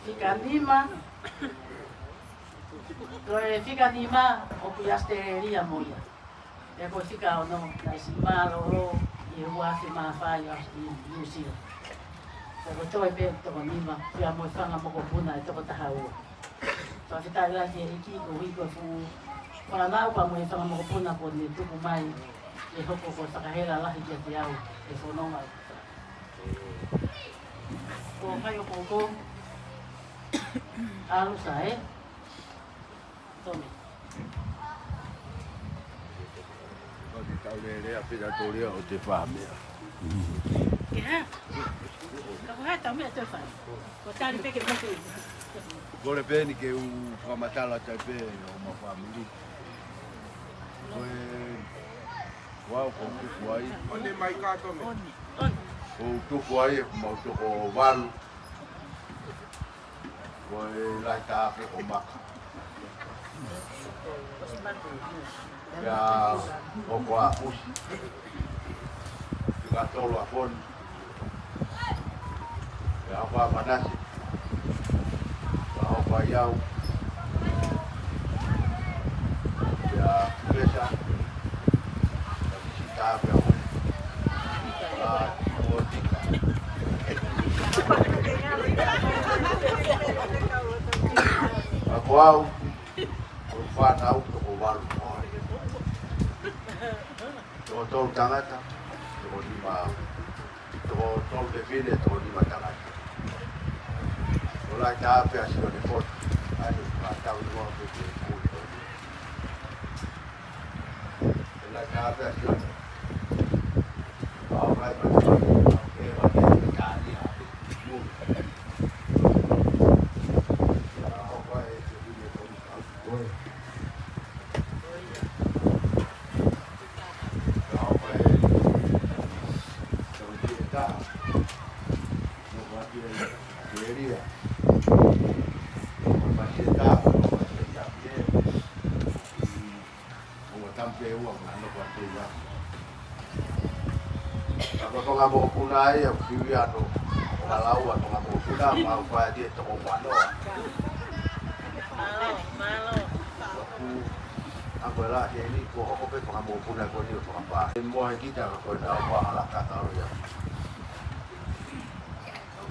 fika nima, ko e fika nima ʻoku ʻi ʻAositelēlia mo ia. Pea ko e fika ono, naʻe siʻi mālōlō ʻi he ua afe mā fā ʻi Nuʻusila. Pea ko e toe pē toko nima, pea mo e fanga mokopuna ʻe toko taha ua. Fakafetaʻi lahi ki he ʻEiki koeʻuhi ko e fuʻu fānau pea mo e fanga mokopuna kuo ne tuku mai, ʻe hoko ko e fakahela lahi kiate au, ʻe fononga. Ko hai ʻo koukou? ʻAlu sa ē? Tome. Ko e tau lele a pita tolia ʻo te fā meʻa. Ke hā? Ka ko hai tau meʻa toe fai? Ko tali pē ke moke. Kole pē ni ke u fakamatala tai pē ʻo ma fāmili. Ko e, ko au ʻoku ou tuku ai. One mai ka Tome. One, one. ʻOku ou tuku ai ʻe mau toko valu. Ko e lahi taha pē ko Maka. Pea hoko ʻa Pusi. Fika tolu ʻa Koni. Pea hoko ʻa Manase. Pea hoko ʻa Iau. Pea Pesa. Pea Sita pea hoko. Pea Motika. Pea ko au. Ko e fānau toko valu. Toko tolu tangata, toko nima, toko tolu fefine, toko nima tangata. Kae tā pē ʻa Sione Koto. ʻAi, ka tau i mua pē ke kui. Kae tā pē ʻa Sione. Au, kae tā pē ʻa Sione. Ke ʻoua ke tā ia. Mu. Ia, au, kae e te kui e tau. Koe. Ia, au, kae e tau kui e tā. Nofo atu ʻa Kelia. Nofo atu ʻa Kelia. Nofo atu ʻa Kelia. Ua tampe ua ma nofo atu ia. Ka ko Tonga Mokopuna ia, Fiuiano. Ka lau ʻa Tonga Mokopuna, mau fai ʻa e toko manoa. Mālō, mālō. Ako e la ke ni, ko hoko pē Tonga Mokopuna ko eni ʻo Tonga Pā. E moa e kita ka ko e tau mahala ka tau ia.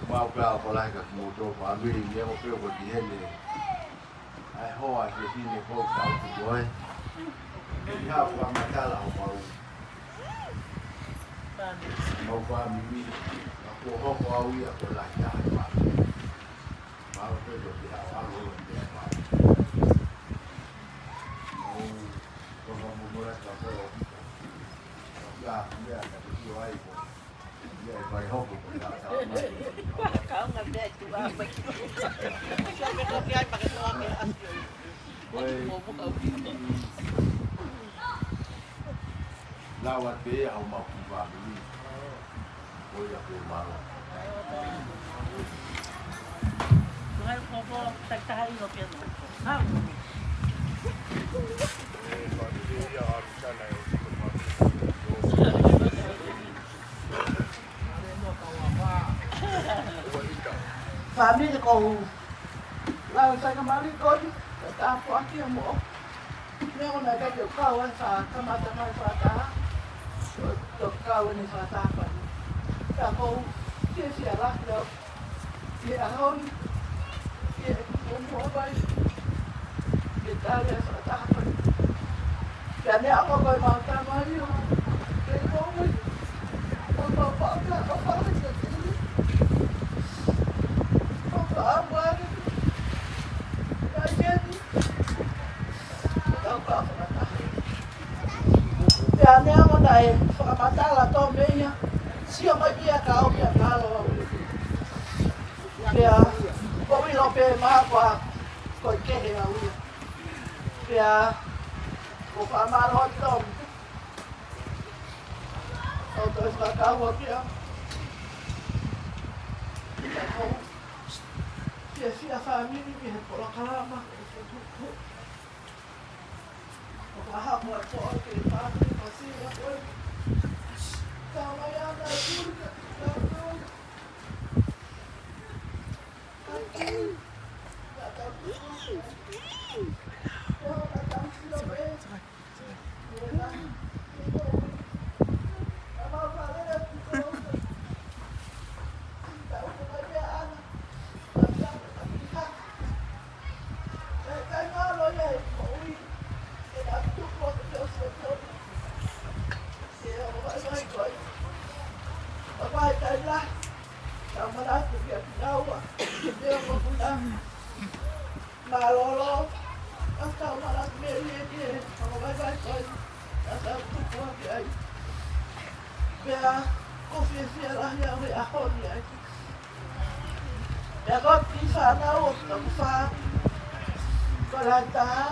Mau pē ʻaupito lahi kia kimoutolu fāmili, ia mo pē ko ki heni. ʻAi hoa ke hine ko ka utu koe. Ke ha fakamatala homau. Mau fāmili, ka ko hoko au ia ko e lahi taha e fāmili. Mau pē ko ki ha alo o te mau. Mau, ko ka mo mo la ka ko. Ka, ia, ka te sio ai ko. Ia, e fai hoko ko ia, ka mai. Kaunga pea tu a mai. Kia me ko kia i pake toa ke asio. Oi. Mo mo kau. Lau atu pē ʻa homau kiʻi fāmili. Ko ia pē mālō. Mai ko ko takitaha ʻi loki atu. Hau. E, fāmili ia ʻa Rusana e. Fāmili ko u lau e faingamālie ko eni, ka tāpuaki ʻa moʻo. Neongo naʻe ʻikai ke u kau ai he kamata mai fakataha, ʻo toki kau eni fakataha fai. Ka ko u fiefia lahi au. Ke ʻaho ni, ke u mua mai, ke tau e fakataha fai. Pea ne ako ko e mau tama io. Ke ko mai. Ko mau papa, papa, ke tini. Papa, papa, ke tini. Pea ne ako naʻe fakamatala tō meia. Sio mai pia ka au pia ka alo au. Pea, ko ʻilo pē mā koa, ko e kehe au ia. Pea, ko fakamālō atu. ʻO toe fakakau au pia. Pea ko, fiefia fāmili ki he polokalama. ʻO ka hako atu ʻo ke pāpili ko sila koe. Ka mai ana e tuli ka tuli ka tuli. Ka tuli. Ka tuli. Ka tuli sila koe. Ka mau fale atu koe. Ka uka mai ana. Mālōlō, ʻa tau malaki mei he, ʻa vaivai koe, ʻa tau tuku ake ai. Pea, ko fiefia lahi au he ʻaho ni ai. Pea ko e kiʻi fānau ʻoku tau fā, ko Laitaha,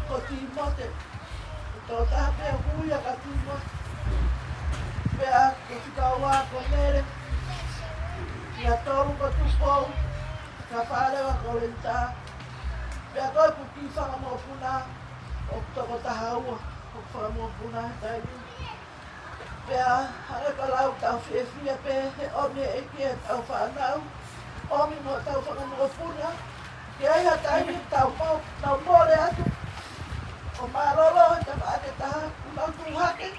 ko Timote, ko e tokotaha pē ʻoku ui ia ka Timote. Pea ko e fika ua ko Mele, fika tolu ko Tupou, fika fā leva ko Lenta. Pea ko e kiʻi fanga mokopuna ʻoku toko taha ua, ʻoku fanga mokopuna he taimi. Pea, hangē ko e lau, tau fiefia pē he ʻomi ʻe he ʻEiki ʻetau fānau, ʻomi mo ʻetau fanga mokopuna, ke ʻi ai ha taimi tau mo-, tau mole atu, ʻo mālōlō he tafaʻaki ʻe taha, ʻo nau tuʻu hake,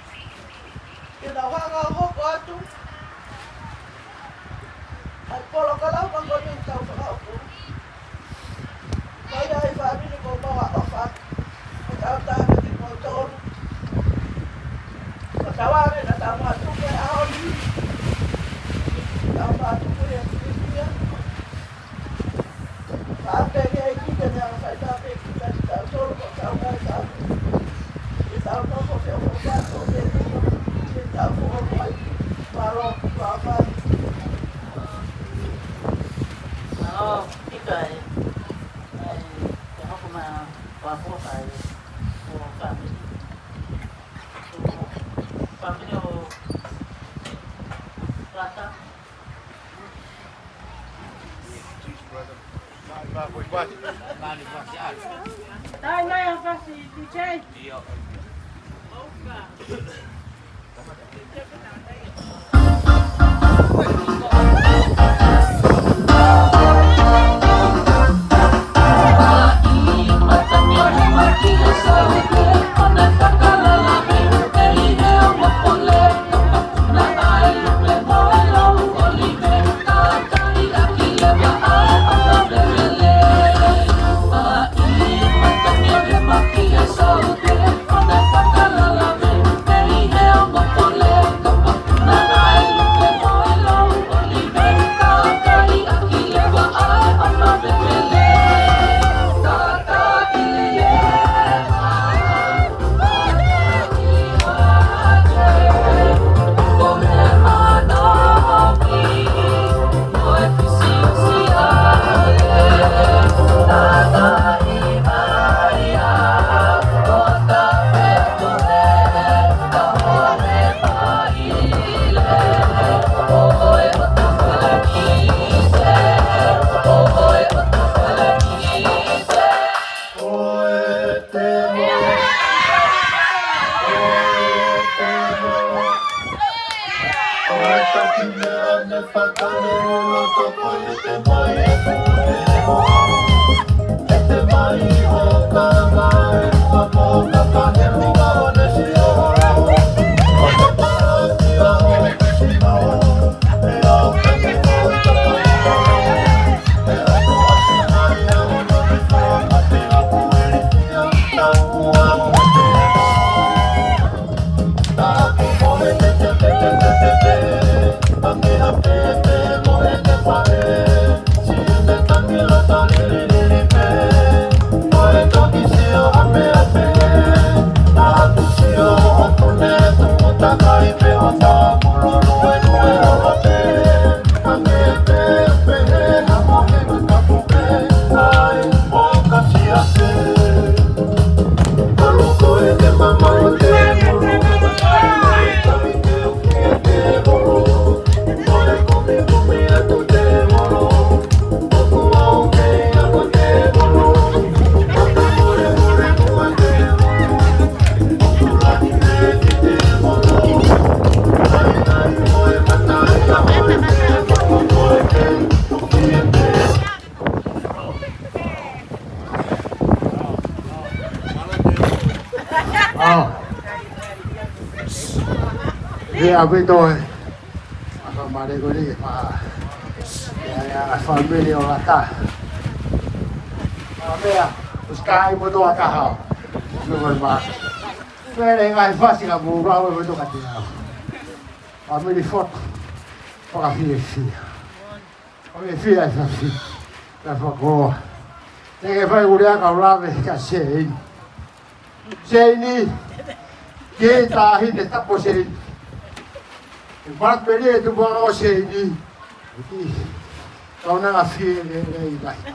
ke nau hanga ʻo hoko atu ʻa e polokalama ko eni ʻoku tau fakaʻoku. Ko ia ai fāmili, ko mau ʻofa. Ko tau taha pē kimoutolu. Ko tau ave na tau matuku e ʻaho ni. Tau matuku e fiefia. Taimi mai ʻa Fasi, D J. ʻAo. ʻIa, ʻaupito ē. ʻAka mare ko ni, ʻa, ʻa, ʻa, fāmili ʻo Lata. ʻA, meʻa, ʻosi kai mo toa kaha. Nō ko e mā. Pele ngai Fasi ka mou rau e mo toka te au. Fāmili Fotu. Fakafiefia. ʻO e fia e fafi, ka fakakoloa. Te ke fai ʻuli ʻa ka u lave kia Seini. Seini, ke tahi ne tapo Seini. E mapeli e tupu ʻa Seini. Ki, kaunanga fie le le i lahi.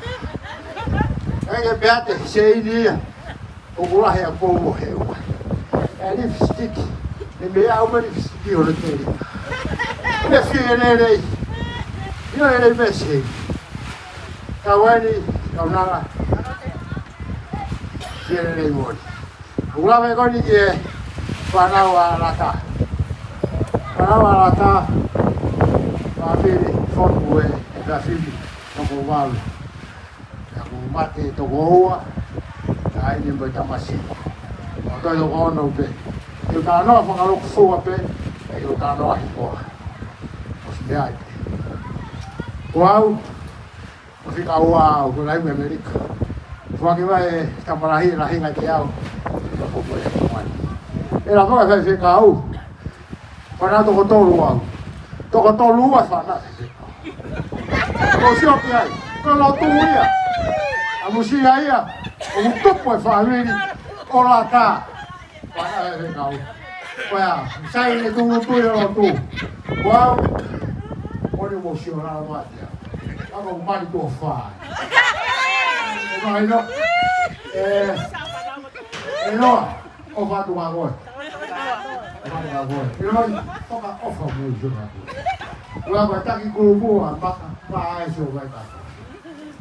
Kae ke pehē atu Seini ia. ʻOku lahi ʻa e pou ʻo he ua. ʻE lipstick. ʻE meʻa ʻo e lipstick ʻo le teli. ʻE fie lelei. ʻIo lelei mesi. Ka wani, kaunanga. Fie lelei moni. ʻOku lave ko ni ki he fānau ʻa Lata. Fānau ʻa Lata. Fāmili, Fotu ē, fāmili. Toko valu. Pea kuo mate toko ua, taʻahine mo e tamasiʻi. ʻO toe toko ono pē. ʻE u talanoa fakalūkufua pē, ʻe u talanoa ʻi koa. ʻOsi meʻa ai pē. Ko au, ʻosi fika ua au, ko e lahi mei ʻAmelika. Foaki mai e tama lahi, lahi ngai ke au. Ko ko e mai. ʻE la foka fai fekau. Fānau toko tolu au. Toko tolu ua fānau. Ko sio ki ai. Ko lotu ia. ʻA musia ia. ʻOku tupu e fāmili. ʻO Lata. Fānau e fekau. Ko ia. Sai ne tuʻu tuʻu ia lotu. Ko au. Ko ni mo sio la wa ia. Ako mali tuʻo fā. ʻE mai no. ʻE. ʻE noa. ʻOfa atu kia koe. ʻOfa atu kia koe. ʻIloi, fakaʻofa mo i sio kia koe. Ua koe taki kulupu ʻa maka, pā ai sio vai kako.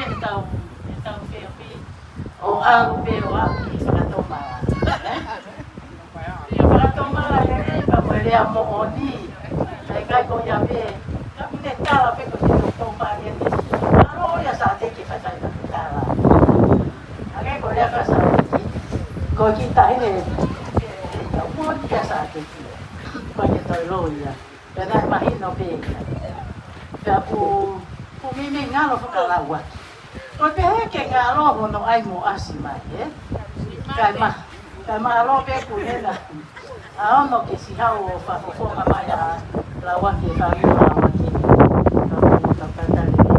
pē ʻetau, ʻetau feohi. ʻO ʻalu pē ʻo ʻalu ki fakatomala. Ē? Ia fakatomala lelei pea mo e lea moʻoni. ʻIkai ko ia pē, ka ʻoku ne tala pē ko e tō pā ia te. ʻAlo ia Sāteki fatai ka tala. ʻA ia ko e lea faka-Sāteki. Ko e kiʻi taʻahine, ʻa ia moʻoni kia Sāteki. Ko e toe loi ia. Pea naʻe mahino pē ia. Pea ʻoku, ʻoku meimei ngalo fakalauaki. Ko e pehē ke ngalo hono ʻai mo ʻasi mai, ē? Kae ma-, kae mālō pē kuo hena. ʻA ono ke siʻi haʻu ʻo fakafofonga mai ʻa Lauaki, fāmili Lauaki. Ka ʻoku tau tatali.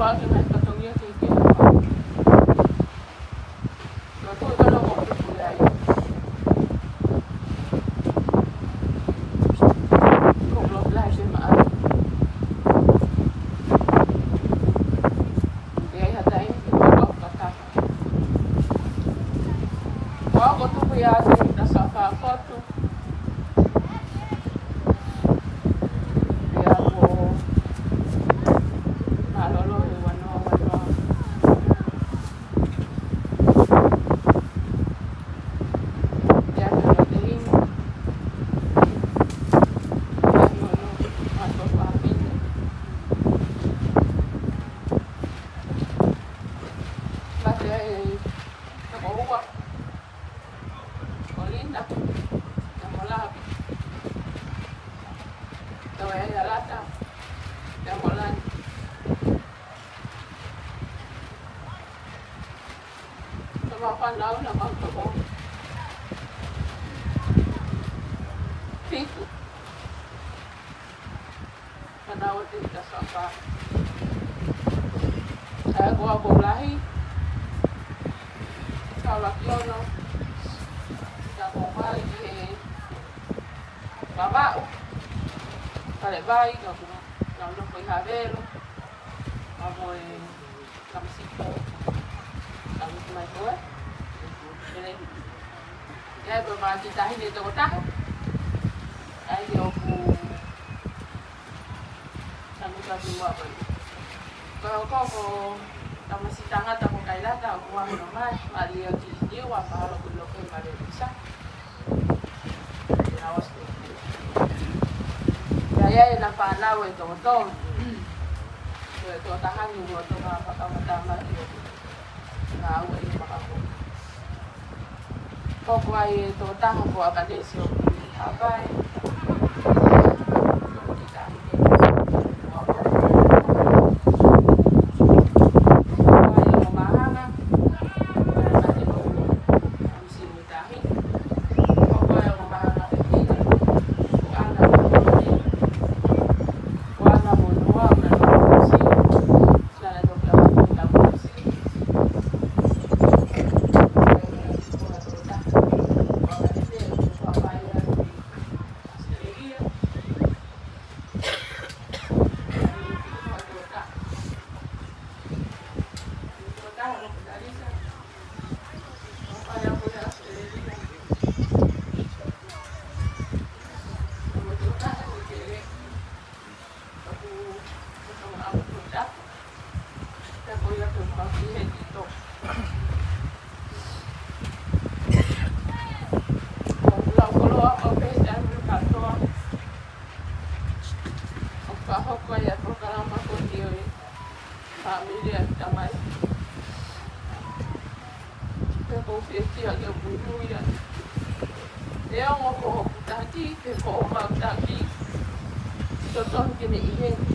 Pake mai fatongia ke ke. Ka ko e kalo ko tuku ai. Ko lo lai se ma ai. Ia ia tai, ko lo kaka. Ko au ko tuku ia te ta sa fa ko tu. Ia ko malolo e wano wano. Ia ko te inu. Ia ko no mato pa pina. Mate ai, toko ua. Ko Linda, ia ko Lavi. Tau e ia Lata, ia ko Lani. Tau ma fanau na ma toko. Fitu. Fanau ʻo te ta sa fa. Ē, ko au ko Lahi. Kaulaki ono. Ka ko mai he Vavaʻu. Kalevai, ka ko, ka no ko i Havelo. Ka mo e Kamasiko. Ka mo mai ko e. Ele. Ia, ko ma ki tahi ne toko taha. Ai ʻoku Tanu ka tu wa ko. Ko, ko, ko, tamasiʻi tangata ko Kailata, ʻoku ʻi ai hono mali, mali ʻo ki Niua, mahalo ko e loke mali visa. Ia, ʻosi. Ia, ia, ʻena fānau ʻe toko tolu. Ko e toko taha ni ʻoku toko fakamatama ʻi ʻoku. Ka ʻoku ʻi ai maka ko. Ko ko ai e toko taha ko ʻAkanesi ʻoku ʻi Havae. Ko ai e ongo māhanga. Ko ai e ongo māhanga fefine. Ko Ana mo Noa. Ko Ana mo Noa, ʻo na no sio. Ka hoko ai ʻa e polokalama ko eni ʻo e fāmili ʻa e tamai. Pea ʻoku ou fiefia ke u muimui ai. Neongo ko hoku taki, pe ko homau taki. Totonu ke ne ʻi heni.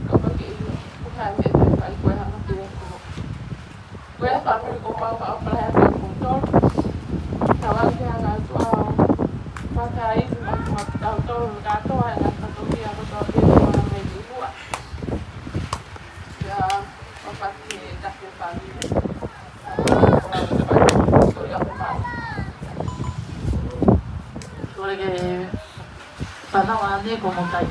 Kapau ʻoku ʻi ai ha meʻa ʻe fai, ko e hanga pē ʻe koe. Ko e fāmili ko Pau Pau Palahe ʻa kimoutolu. Tau ʻai ke hanga atu ʻo fakaʻaiʻai mai kimautolu kātoa ʻi he ngaahi fatongia kotoa pē ʻoku ʻi ai mei Niua. Ia, ʻo fakaʻaiʻai ʻetau fāmili. Kole ke fanongo ane ko mo kai.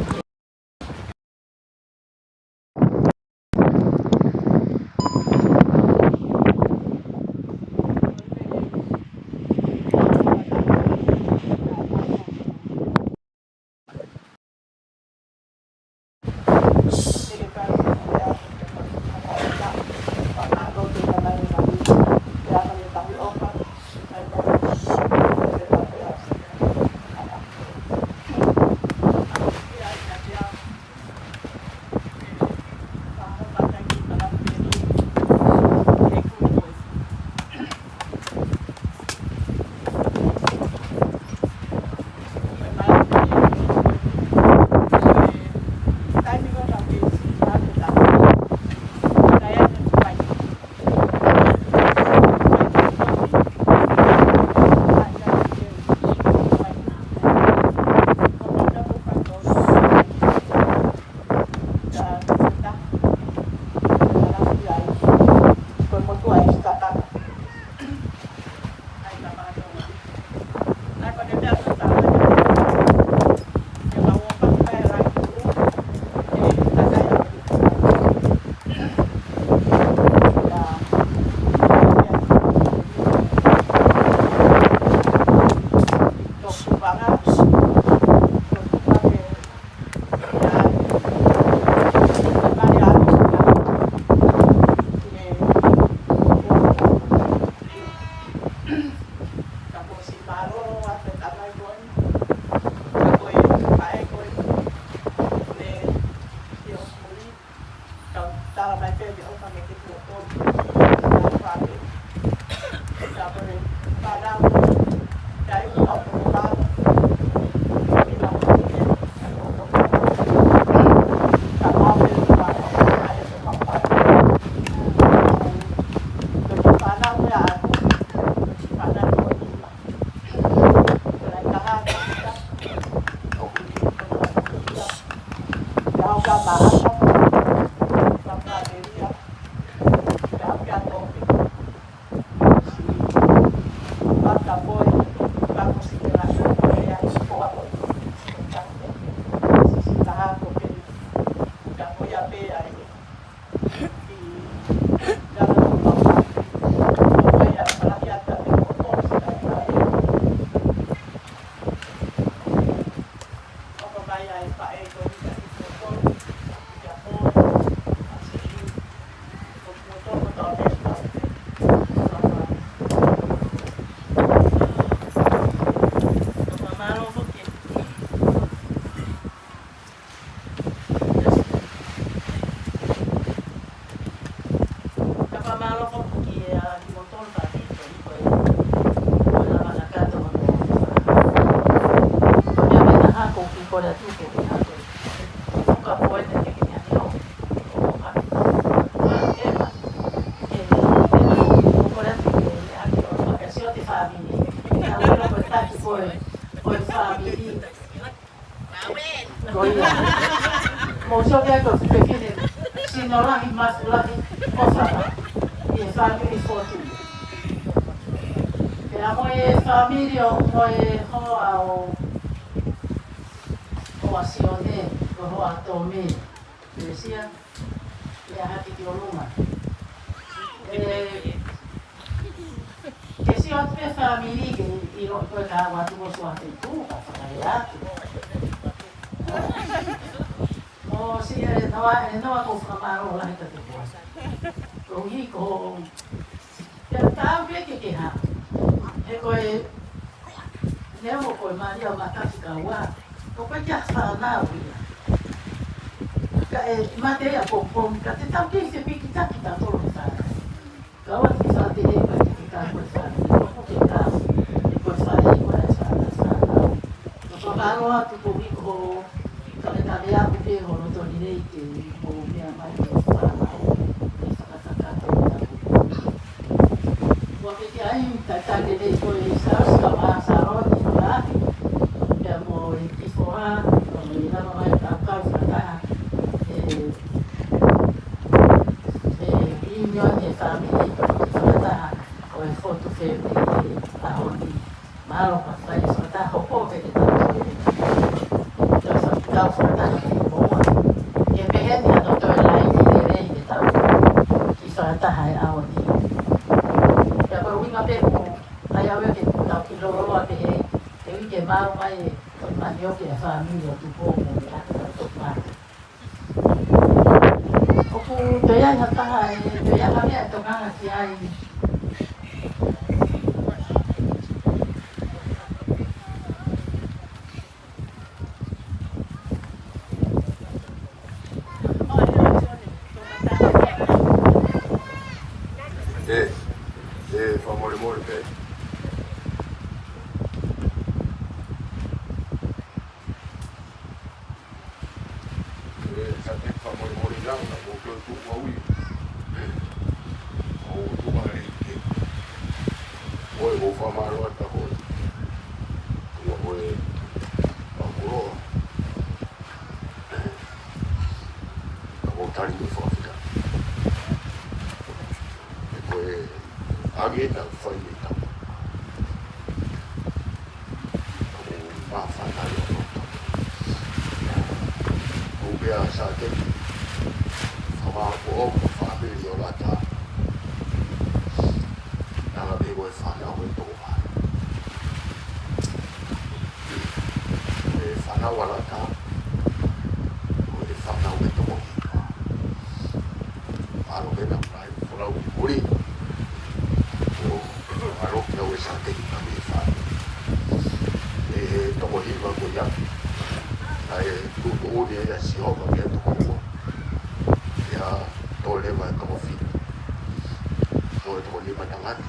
Pea tamai ko eni, pea ko e faʻē ko eni, ne sio ki muli, kau tala mai pē ʻoku ʻofa mai ki he tuʻa ko eni, pea ko e fānau, pea ko e fānau, pea ʻi ʻapi ko eni, pea ko e fānau, pea ko e fānau, pea ko e fānau, pea ko e fānau, Ko ia. Mou sio ki he fefine, sino lahi, masi lahi, ʻofa lahi, ʻi he fāmili Fotu. Pea mo e fāmili ʻo, mo e hoa ʻo, ʻo ʻa Sione, ko e hoa ʻo Tome. Mesia, ia hake ki ʻolunga. ʻE, ke sio atu pē fāmili ke ʻilo ko e ka ʻoatu mo sua te tu, ka fakaʻea atu. Mo si e noa, e noa ko fakamālō lahi ka te koa. Ko hiko, pea tau pē ke ke ha. He ko e, ne mo ko e Malia Mataki Kaua. Ko koe kia fānau ia. Ka e mate ia ko, ko, ka te tau kei se piki taki ta tolo ta. Ka ua ki fā te e pa ki ka ko e fā, ko ke ka, ko e fā e ko e fā na fā na. Ko e fānau atu ko hiko, ka le ka le aku ke hono toni nei ke mo mea mai ke fānau, ke fakakakato e tapu. Ua ke ke ai, ta ta le nei ko e sa, sa ma, sa ro, ki fā, pea mo e ki fō ha, mo e lava mai ka ka fā ta, e, e, ʻi mio ni e fāmili, fakataha ʻo e Fotu Family ʻi he ʻaho ni. Mālō ka fai fakataha hopo ke te tau. Tau fa-, tau fakataha ki he moa. Ke pehē ni ʻa e toe laini lelei ke tau ki fakataha he ʻaho ni. Pea ko e ʻuhinga pē ʻoku ʻai au ia ke tau ki loloa pehē, ke ui ke maʻu mai e, ko e manioke ʻa e fāmili ʻo Tupou mo e ʻata tau toka. ʻOku toe ʻi ai ha taha ʻe toe ʻi ai ha meʻa ʻe tokanga ki ai. ʻE, ʻe, fakamolemole pē. ʻE, sa te fakamolemole lau, na mo ke tu ua ui. O tu ma le ke. Oi, o fakamālō atu ko e. Ua ko e. Fakamālō. Ka ko tali mo fakafika. Ko e age na fai me tau. Ko e mafana ʻo tau. Ko pea sa te. Kama ko o ko fāmili ʻo lata. Nala me ko e fānau ʻe toko ʻa. Ko e fānau ʻa lata. Ko e fānau ʻe toko hiva. ʻAlo ke na mai, ko lau ki muli. Ko, ʻalo ke lau e sa te ki na me fānau. Ko ia, ʻa e tuʻutuʻuni ʻa Sihova ki he toko ua, pea tō leva e toko fitu. Tō e toko nima tangata,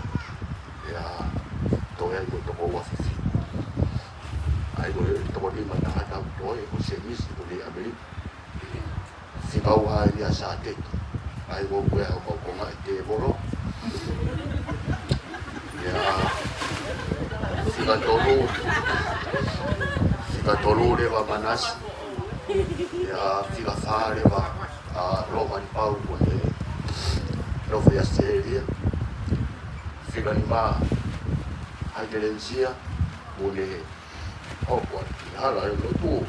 pea tō ai ko e toko ua fefine. ʻA ia ko e toko nima tangata ʻoku tō ai ko Semisi, ko e ʻAmelika. Fika ua eni ʻa Sāteki. ʻA ia ko e hā, ko e konga ʻo e tēvolo. Pea fika tolu, fika tolu leva Manase. Pea fika fā leva ʻa Loma Lipau, ʻoku ne nofo ʻi ʻAositelēlia. Fika nima Haikelenisia, ʻoku ne hoko atu ki he hala ʻo e lotu.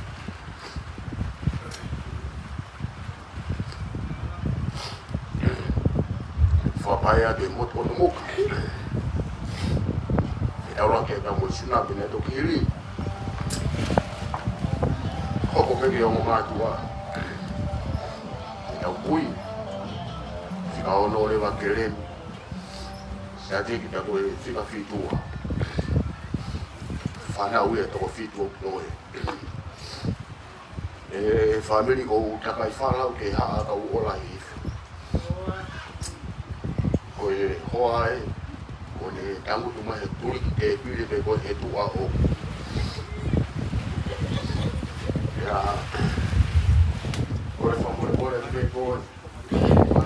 Fakapaea ke motu ʻo Nomuka. ʻE taulake ka mo e sunami naʻe toki hili. Hoko pē ki he ongo mātuʻa. ʻE tau kui. Fika ono leva Kelemi. Sāteki, pea ko e fika fitu ʻa e fānau ia ʻe toko fitu ʻoku tō ai. ʻE fāmili, ʻoku ou takai falau ke haʻa kau ola hifo. Ko e hoa ē, ʻoku ne tangutu mai he tuliki tēpile pe ko e tuʻa ʻo. Ia, ko e fakamolemole pē ko e ʻO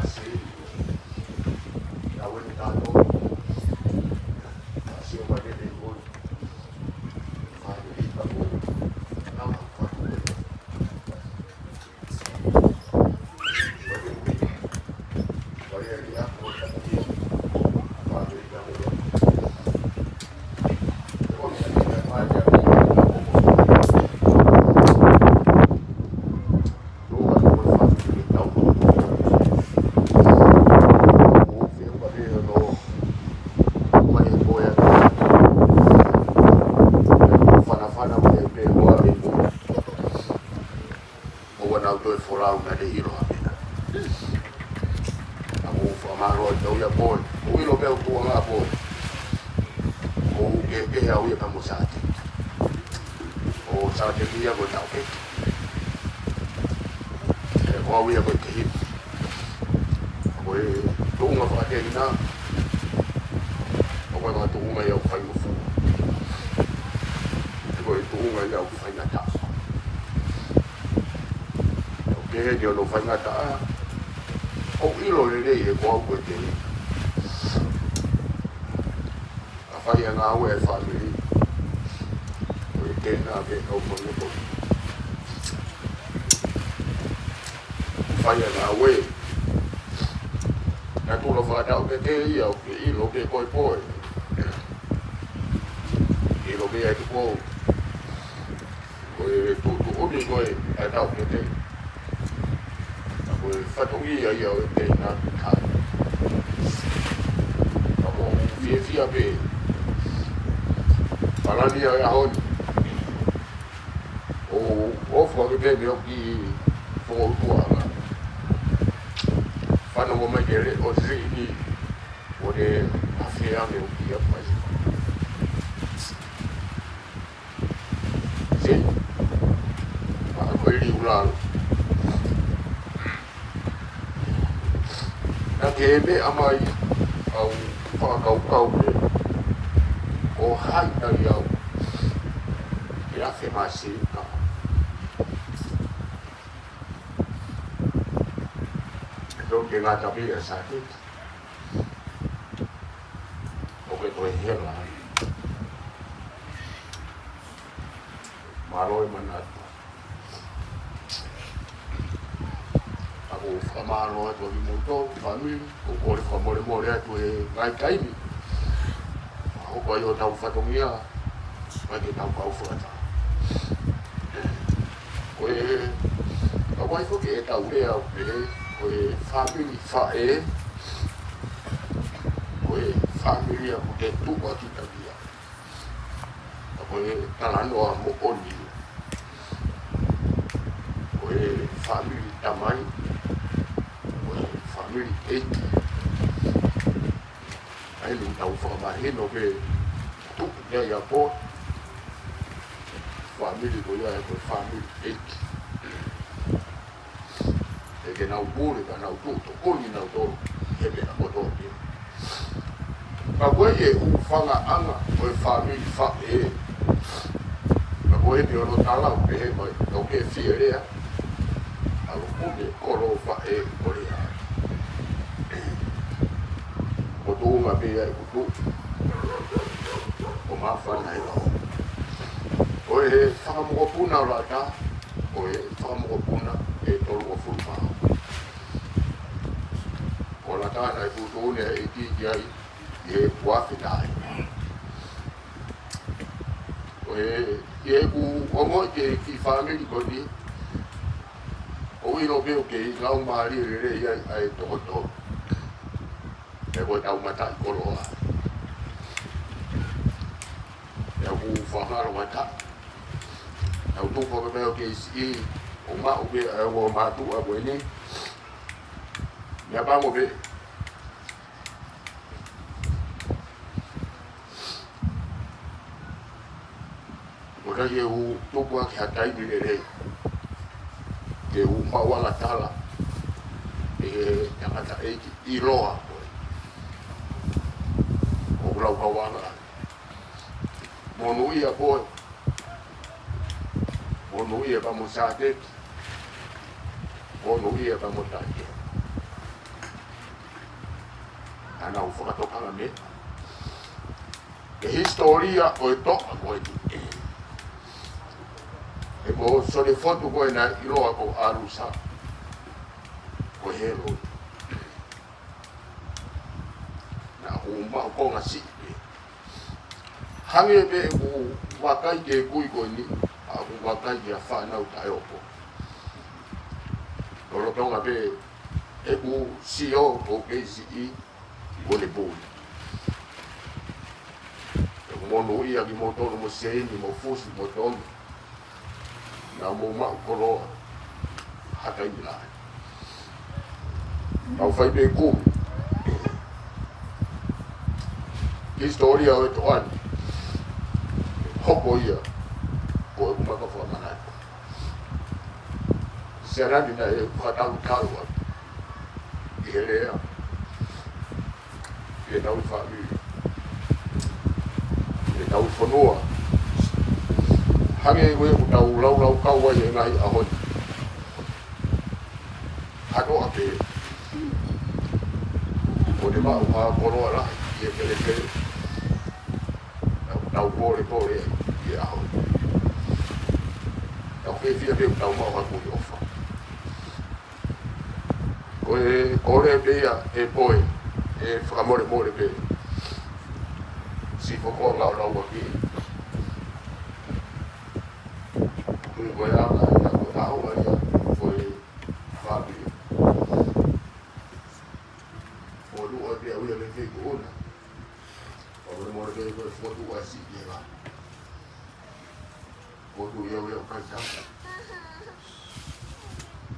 ʻoua naʻa toe folau naʻe ʻilo ha meʻa. Ka ʻoku ou fakamālō atu au ia ko ē. ʻOku ou ʻilo pē ʻoku tuʻu ange au ko ē. ʻOku ou kehekehe au ia pea mo Sāteki. Ko Sāteki ia ko e taʻokete. Pea ko au ia ko e tehina. Ko e tuʻunga fakatehina, ʻoku ʻikai ko ha tuʻunga ia ʻoku faingofua. Ko e tuʻunga ia ʻoku faingataʻa. ʻOku kehe ni hono faingataʻa, ʻoku ʻilo lelei ʻe ko au ko e tehina. Ka fai ʻa e ngāue ʻa e fāmili, ko e tehina pē ʻoku ou fai. Fai ʻa e ngāue. Naʻa tuʻu ʻo fakataʻokete ia ʻoku ke ʻilo pē ko e poe. ʻIlo pē ʻa e tuʻu. Ko e tuʻutuʻuni ko ē ʻa e taʻokete. Ka ko e fatongia ia ʻo e tehina ki he taha. Ka ʻoku ou fiefia pē. Palani ʻa e ʻaho ni. ʻO, ʻo fua ke pē mei hoku kiʻi fokoutuʻanga. Fanongo mai ki he leʻo siʻi ni. ʻO ne afea me o kia mai. Sē. ʻA ko e liu lalo. Naʻa ke meʻa mai au fakakaukau pē. ʻO hai nai au. Ke afe masi ka. Tau ke ngata pē ʻa Sāteki. ʻOku ke toe hela. Mālō e manatu. ʻOku ou fakamālō atu ʻa kimoutolu, fāmili, ʻoku ou kole fakamolemole atu he ngaahi taimi. Hoko ai ʻo tau fatongia, mai ke tau kau fakataha. Ko e, ka wai foki e tau lea ʻo pehē, ko e fāmili faʻē, ko e fāmili ʻoku ke tuʻu ʻaki takia. Ka ko e talanoa moʻoni. Ko e fāmili tamai, ko e fāmili ʻeiki. ʻA ia ʻoku tau fakamahino pē tuʻu ia ia ko e fā Fāmili ko ia ʻa e ko e fāmili ʻeiki. ʻE ke nau pule ka nau tuʻu tokoni nautolu he meʻa kotoa pē. Ka ko e ʻū fangaʻanga ʻo e fāmili faʻē. Ka ko e ʻene ʻono tala ʻo pehē mai, tau ke fie lea. ʻAlu pule kolo faʻē ko lea. Ko tuʻunga pē ia ʻe kutu. Ko māfana e lao. Ko e fakamokopuna ʻo Lata, ko e fakamokopuna ʻe tolu ua fulu mā. Ko Lata naʻe kutu ne e kiki ai, ʻi he kuafi nai. Ko e, ʻi heʻeku ongoʻi ki he kiʻi fāmili ko eni, ʻoku ʻilo pē ʻoku kei laumālie lelei ai ʻa e toko tolu. ʻE ko e tau mataʻikoloa. ʻE ʻoku fakaloa ta. ʻE ʻoku tupu pē ʻo kei siʻi, ʻo maʻu pē ʻa e ua mātuʻa ko eni. Meʻapango pē. Ko e ʻikai ke u tupu ʻaki ha taimi lelei. Ke u maʻu angatala. ʻE he tangataʻeiki ʻiloa ko ē. ʻOku lau kauanga. Monūʻia koe. Monūʻia pea mo Sāteki. Monūʻia pea mo Taike. Naʻa nau fakatokanga mei he hisitōlia ʻo e toʻa ko eni. ʻE ko Solefotu ko ē naʻe ʻiloa ko Alusa. Ko Helo. Naʻa ku maʻu konga siʻi pē. Hangē pē ʻeku vakai ki he kui ko eni, ʻa ʻeku vakai ki he fānau taʻeopo. Lolotonga pē ʻeku sio ʻo kei siʻi, ʻo ne puli. ʻEku monūʻia kimoutolu mo Seini, mo Fusi, mo Tomi. Naʻa mou maʻu koloa ha taimi lahi. Kau fai pē kumi. Hisitōlia ʻo e toʻa ni. Hoko ia ko ʻeku maka fakamanatu. Siana ni naʻe fakatalutalu atu ʻi he lea. ʻI heʻetau fāmili, ʻi heʻetau fonua. Hangē ko ē ʻoku tau laulaukau ai he ngaahi ʻaho ni. Katoa pē. Ko e maʻu ha koloa lahi ʻi he kelekele. Tau, tau polepole ʻi he ʻaho ni. Tau fiefia pē ʻoku tau maʻu ha kui ʻofa. Ko e kole pē ia ʻe Poe, ʻe fakamolemole pē. Siʻi fofonga ʻo Lauaki. Ko e, ko e anga ia, ko e ʻaho ia, ko e fāmili. Ko e lua pē au ia me fei ko ona. Fakamolemole pē ko e fotu ʻa siʻi ia. Ko tu ia ʻo kai tau.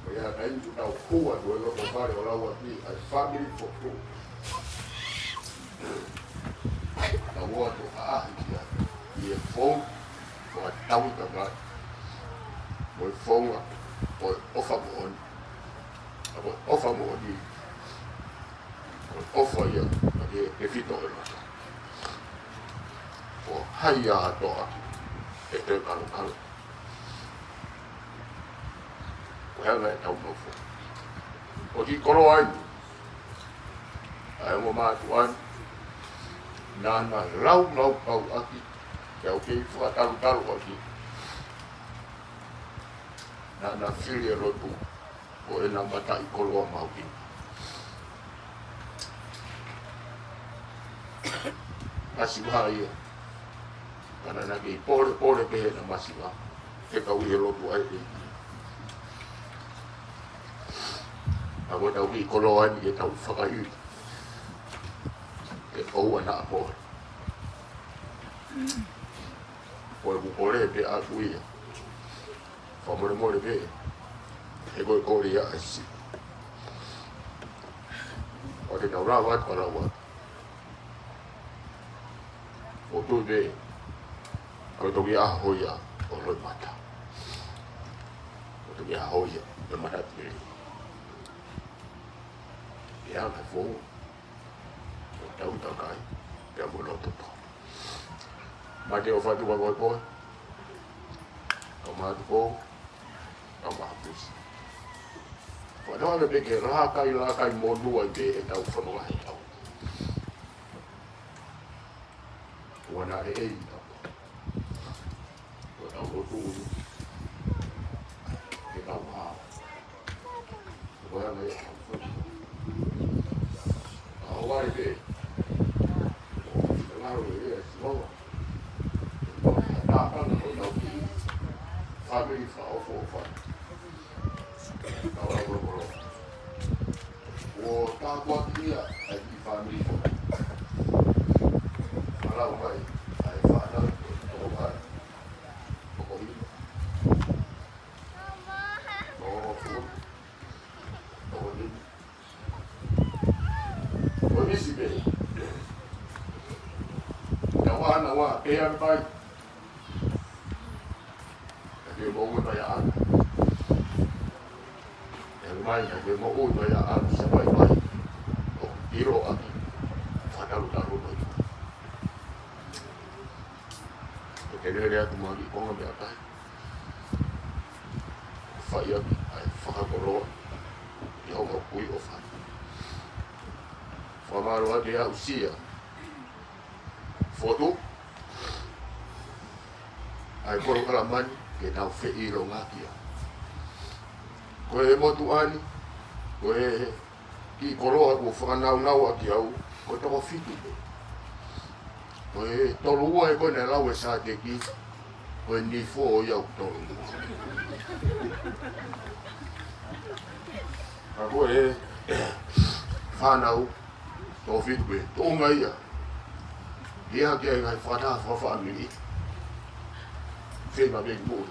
Ko ia kai tu tau kua tu e loko fale ʻo Lauaki ʻa e fāmili fotu. Tau ua tu ʻa ia. ʻI he fou, ko a tau i ka kai. Mo e founga, ko e ʻofa moʻoni. Ko e ʻofa moʻoni. Ko e ʻofa ia, ʻa ke, ke fito e mata. Ko hai ia ʻa toa, ʻe te kalokalo. Ko e anga ʻetau nofo. ʻOku koloa ai, ʻa e ongo mātuʻa ni, naʻa na laulaukau ʻaki, pea u kei fakatalutalu ʻaki. Naʻa na fili e lotu, ko ʻena mataʻikoloa mahuʻinga. Masiva ia. Ka naʻa na kei polepole pē heʻena masiva. He kau ʻi he lotu ai e. ʻA ko ʻetau kiʻi koloa ni ke tau fakaʻili. Ke ʻoua naʻa pole. Ko ʻeku kole pē ʻaʻaku ia. Fakamolemole pē, he ko e kole ia ʻa siʻi. ʻOku te tau lava atu ka lava atu. ʻOku tui pē, ko e toki ʻaho ia, ʻo Loʻimata. ʻO tumi a hoi ia, ʻe mata pili. Ia ka fou, ʻo tau takai, pea mo loto tō. Mate ʻo fatu wa koe koe, ʻo matu ko, ʻo mapusi. Wanoa le peke la kai la kai mo nua i te e tau whanoa he tau. Wana e e i tau. Ko tau lotu ulu. Ke tau hao. Ko ia mai. Ko ia mai. Ko ia mai. Ko ia mai. Family fa o fo fa. Tau lau lau lau. ʻO tāpuakiʻi ʻa e kiʻi fāmili ko ē. Falau mai ʻa e fānau ko ē, toko valu, toko hiva, toko hongofulu, toko nima, toko nisi pē. Tau ana ua pē ʻa e pai. Naʻe moʻui mai ʻa ʻAna. ʻE mai, naʻe moʻui mai ʻa ʻAna, sa mai mai. ʻO ʻilo ʻaki. Fānau talu mai. ʻE ke lele atu mai ki konga meʻakai. Fai ʻaki ʻa e fakakoloa. ʻI hoʻo kui ʻo fai. Fakamālō atu ʻa e aʻusia. Fotu, ʻa e polokalama ni ke tau feʻiloaki ai. Ko e motuʻa ni, ko e kiʻi koloa kuo fakanaunau ʻaki au, ko e toko fitu pē. Ko e tolu ua ē ko ē naʻe lau ʻe Sāteki, ko e nifo ia ʻoku tolu ua. Ka ko e fānau, toko fitu pē, tuʻunga ia. Ia ke ai ngai fakataha fakafāmili. Fei ma pē mui.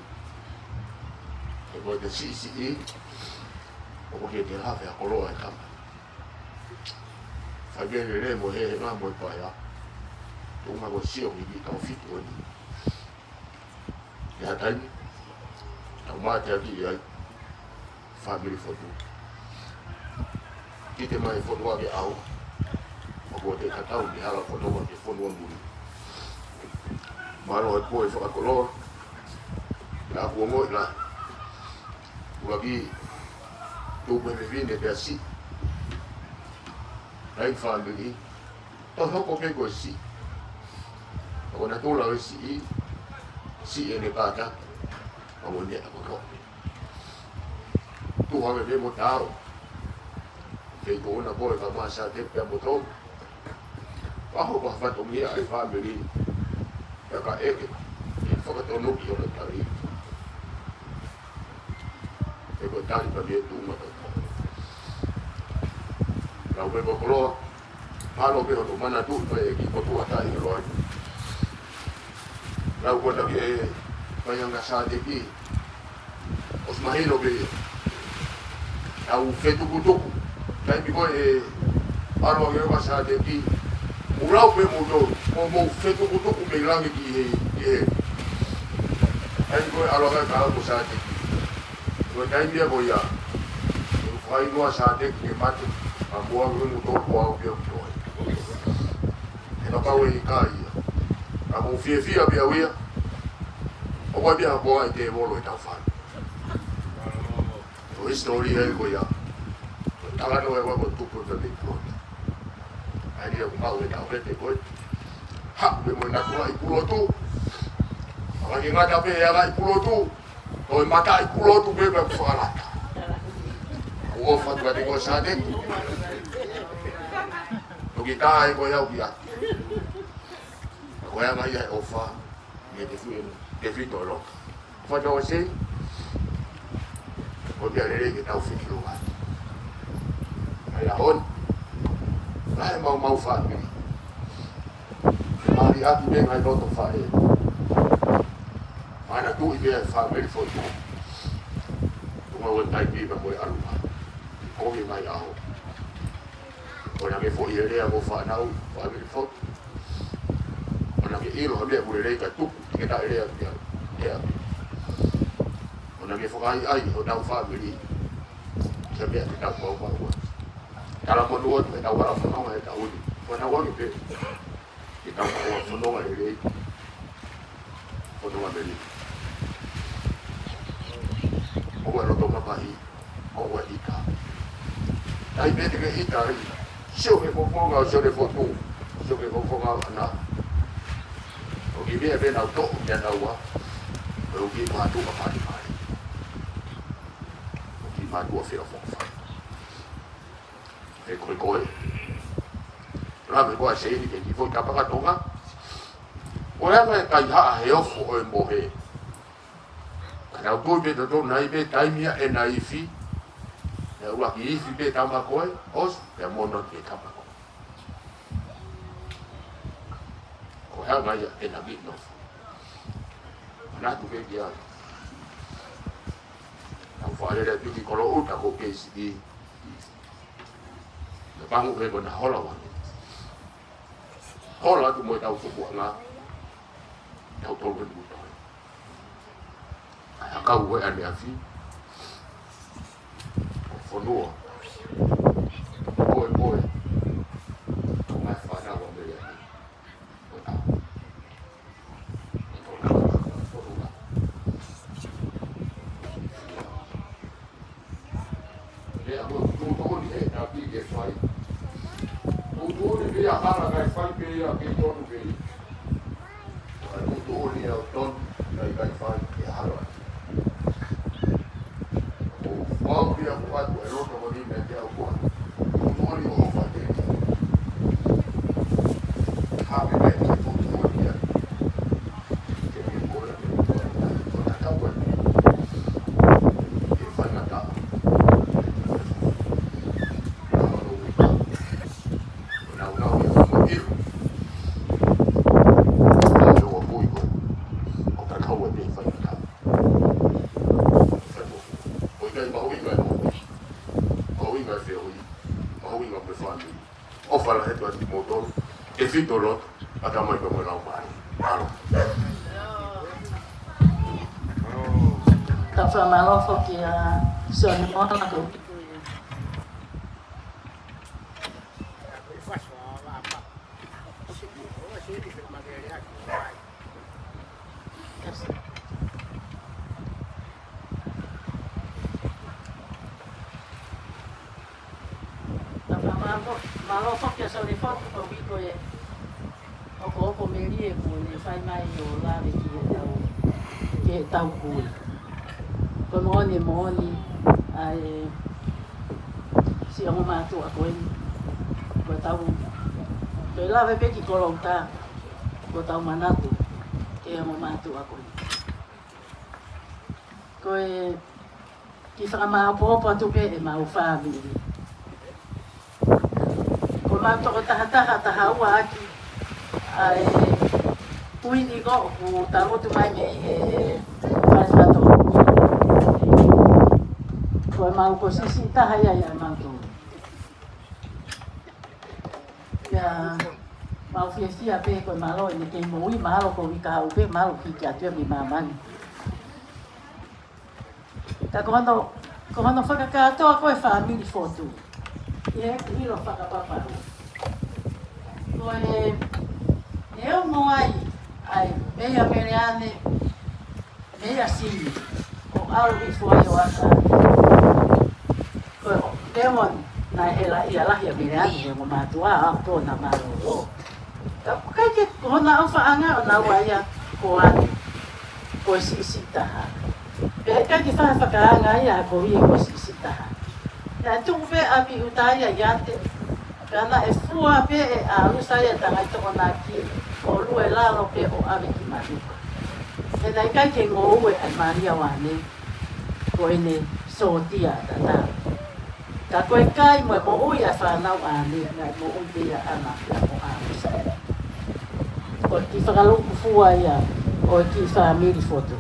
ʻE ko e te siʻisiʻi, ʻo ko ke te hafe ʻa koloa e kama. Fai pē lele mo he he ngā mo e paea. Tuʻunga ko sio ki ki toko fitu eni. Ia taimi, tau mateaki ai, fāmili Fotu. Kite mai Fotu ake au, ʻo ko te tatau ni hala Fotu ake Fotu a muli. Mālō e koe fakakoloa, na kuo ngoi na. Ua ki, tuku e fefine pea si. Nai fāmili, Tau hoko pē ko e si. ʻO na tula ʻo e si i, si e ne pata, ʻo ne ako ko. Tuha me pē mo tau. Kei ko ona ko e ka masa te pea mo tau. Paho pa fatongia e fāmili. Ia ka eke, e fakatonuki ʻo e tali. ʻE ko e tali pa mie tu ma tau. Lau pē ko koloa. Mālō pē hono manatu mai e kiʻi kotua tahi loa. Lau ko taki e faianga Sāteki. ʻOsi mahino pē ia. Tau fetukutuku. Taimi ko ē ʻalu ange ʻo Sāteki. Mou lau pē mou tolu. Mou, mou fetukutuku mei langi ki he, ki he. Taimi ko ē ʻalu ange ka ʻalu ko Sāteki. Ko e taimi ia ko ia. ʻE fai noa Sāteki ke mate. Ka mou ʻalu mou tolu ko au pē ʻo toe. ʻE kapau ʻe ʻikai ia. Ka mou fiefia pē au ia. ʻO wai pē ha koa ʻe te volo e tau fai. Ko hisitōlia ia ko ia. Ko e talanoa ʻe ua ko tupu e pepei puota. ʻAi lia ko mau e tau pete ko e. Haʻu pē mo e natua i Pulotu. ʻAla ke ngata pē e ala i Pulotu. Ko e mata i Pulotu pē pē fakalata. Ko ʻofa atu ʻa te ko Sāteki. Toki tā e ko e au ki atu. Ko e anga ia e ʻofa. Mei te fui, te fui tolo. Fata o se, ko te lele ke tau fiti lo atu. Ai a hon, lae mau mau fāmili. Ke mali atu pē ngai loto faʻē. Mana tu i pē fāmili Fotu. Tunga ue tai pipa ko e alu ma. Komi mai a hon. ʻO na ke foʻi e lea mo fānau, fāmili Fotu. ʻO na ke ʻilo ha meʻa kuo lelei ka tuku, ke ta lea ki a, lea. Ke fakaʻaiʻai hotau fāmili. Ke meʻa ke tau pau pau. Talamonū atu heʻetau hala fononga he taʻu ni. Ko ʻetau ʻalu pē ke tau pau fononga lelei. Fononga lelei. ʻOua ʻe loto mamahi. ʻOua ʻe ʻita. ʻAi pē te ke ʻita ai. Sio ki he fofonga ʻo Sione Fotu. Sio ki he fofonga ʻo ʻAna. ʻOku ʻi ai e meʻa pē naʻa nau toʻo kia naua. ʻOku ʻi ai e mātuʻa malimali. ʻOku ʻi ai e mātuʻa feʻofoʻofani. He ko e koe. Lave koe ʻa Seini ke ki foʻi tapa ka Tonga. Ko e anga e kaihaʻa he ofo ʻo e mohe. Ka tau tui pē totonu naʻe ʻi ai pē taimi ia ʻena ifi. Naʻe ʻuluaki ifi pē tama ko ē, ʻosi, pea mono pē tama ko ē. Ko e anga ia ʻena kiʻi nofo. Manatu pē ki ai. Tau fakalele atu ki Koloʻuta ko K C D. Naʻe pango pē ko ʻena hola vane. Hola atu mo ʻetau fukuʻanga. Tau tolu e muta. ʻAi ʻakau ko ē ʻaneafi. Ko e fonua. Ko e, ko e. Ko e ngaahi fānau ʻa Meleane. Ko e ʻaho. Pea ko e tuʻutuʻuni ʻe ʻapi ke fai. Tuʻutuʻuni pē ia hala kae fai pē ia ke tonu pē. Ko e tuʻutuʻuni ʻe tonu kae ʻikai fai ke hala. ʻOku ou pau pē au ʻoatu e loto ko eni meiate au ko ē. Tuʻutuʻuni ʻoku ou fai pē. Hape mai ke tuʻutuʻuni ia. ʻOfa lahi atu kimoutolu, ke fito loto, ʻatamai pē mo e laumālie. Mālō. Tau fakamālō foki kia Sione Moana ko. Mālō, mālō foki ʻa Sione Fotu ko e ʻoku ʻi ai e okooko melie kuo ne fai mai ʻo lave ki heʻetau, ki heʻetau kui. Ko e moʻoni, moʻoni, ʻa e siʻi ongo mātuʻa ko eni. Ko ʻetau, ko e lave pē ki Koloʻuta, ko ʻetau manatu ki he ongo mātuʻa ko eni. Ko e kiʻi fakamāopoopo atu pē ʻemau fāmili. Ko ʻemau toko taha taha, taha ua ʻaki ʻa e kuini ko ē ʻoku tangutu mai mei he fale fakatōkilalo. Ko ʻemau ko e siʻisiʻi taha ia ʻiate kimautolu. Pea mau fiefia pē ko e mālō ʻene kei moʻui, mālō ko e uike kahaʻu pē, mālō hiki atu ia mei māmani. Ka ko hono, ko hono fakakātoa ko ē fāmili Fotu. ʻI heʻeku ʻilo fakapapau. Ko e, ʻe ongo ai, ʻa e, meia Meleane, meia Sini, ʻo ʻalu hifo ai ʻo ʻata. Ko e, Lemon, naʻe hela ia lahi ʻa Meleane, he ongo mātuʻa, ʻa ʻoku tō na mālōlō. Ka ʻoku ʻikai ke, ko hona ʻofaʻanga ʻo naua ia ko ʻAne, ko e siʻisiʻi taha. Pea ʻikai ke fai ha fakaanga ia ko ia ko e siʻisiʻi taha. Naʻe tuku pē ʻapi ʻuta ia ʻiate, pea naʻe fua pē ʻe ʻAlusa ia e tangata Tokonaki, ʻo lue lalo pē ʻo ʻave ki Manuka. He naʻe ʻikai ke ngoue ʻa e Malia ʻo ʻAne, ko ʻene sōtia tatau. Ka ko e kai mo e moʻui ʻa e fānau ʻa ʻAne, naʻe moʻui pē ʻia ʻAna pea mo ʻAlusa. Ko e kiʻi fakalūkufua ia ʻo e kiʻi fāmili Fotu.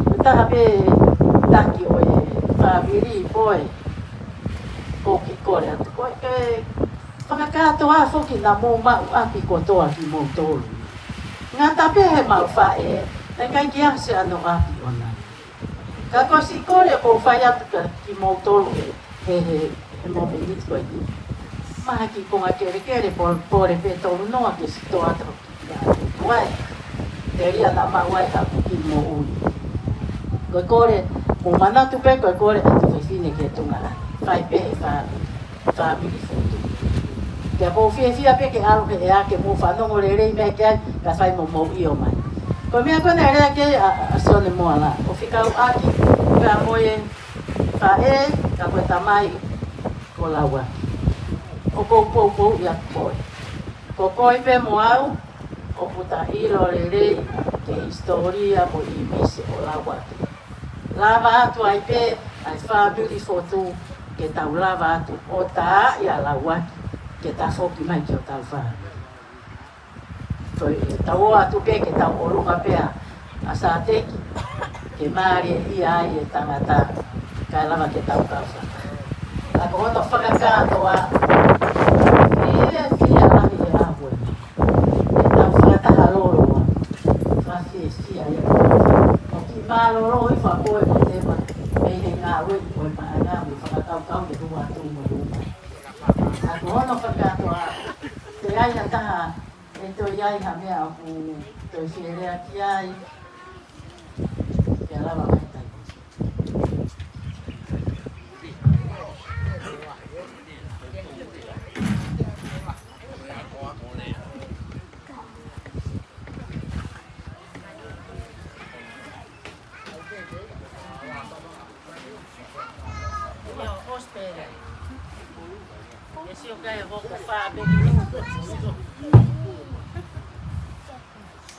Ko e taha pē taki ʻo e fāmili ko ē, ko e kiʻi kole atu ko ē, ke fakakātoa foki naʻa mou maʻu ʻapi kotoa kimoutolu. Ngata pē heʻemau faʻē, naʻe ʻikai ke ʻasi hano ʻapi ʻona. Ka ko e siʻi kole ʻoku ou fai atu kia kimoutolu he, he, he, he momeniti ko eni. Mahalo ko e kiʻi konga kelekele po-, pole pē tolu noa ke sitoa atu ki ai. Telia naʻa maʻu ai haʻaku kiʻi moʻui. Ko e kole, mou manatu pē ko e kole ʻa e tuofefine ki he tuongaʻane. Fai pē he fāmili. Fāmili fotu. Pea ʻoku ou fiefia pē ke ʻalu he ʻea ke mou fanongo lelei mai ki ai, kae fai mo mou ʻio mai. Ko e meʻa ko ē naʻe lea ki ai ʻa, ʻa Sione Moala, ʻo fekauʻaki pea mo e faʻē, ka ko e tamai ko Lauaki. ʻOku ou poupouʻi ʻa koe. Ko koe pē mo au, ʻoku ta ʻilo lelei ki he hisitōlia mo e ʻīmisi ʻo Lauaki. Lava atu ai pē ʻa e fāmili fotu ke tau lava atu ʻo tā ʻa Lauaki ke tafoki mai ki hotau fāmili. Ko e tau ō atu pē ke tau ʻolunga pē ʻa Sāteki ke mālieʻia ai e tangata kae lava ke tau kau faka. Ka ko hono fakakātoa, fiefia lahi he ʻaho ni. Ke tau fakataha lōloa. Fakafiefia ia. ʻOku mālōlō ʻi fakakoe mo te ma. Mei he ngāue ʻo e maʻa ngāue fakakaukau ke hua atu mo hua. Ka ko hono fakakātoa, te ai ha taha ʻe toe ai ha meʻa ʻoku toe fie lea ki ai. Ke lava mai tai.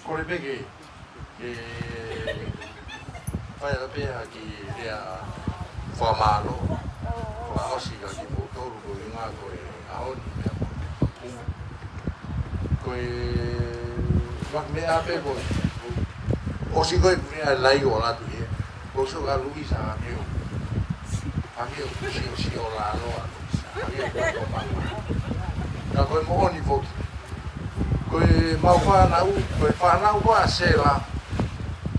Kole pē ke, ke fai atu pē ha kiʻi lea fakamālō. Fakaʻosi kia kimoutolu koeʻuhi ko e ʻaho ni meʻa ko e, ko e ma-, meʻa pē ko e, ʻosi ko e meʻa lai ʻo latu ia. Ko so ka Luisa a meo. A meo, si, si o la lo a Luisa. A meo, ko e mama. Ka ko e moʻoni foki. Ko e mau fānau, ko e fānau ko ē ʻa Sela,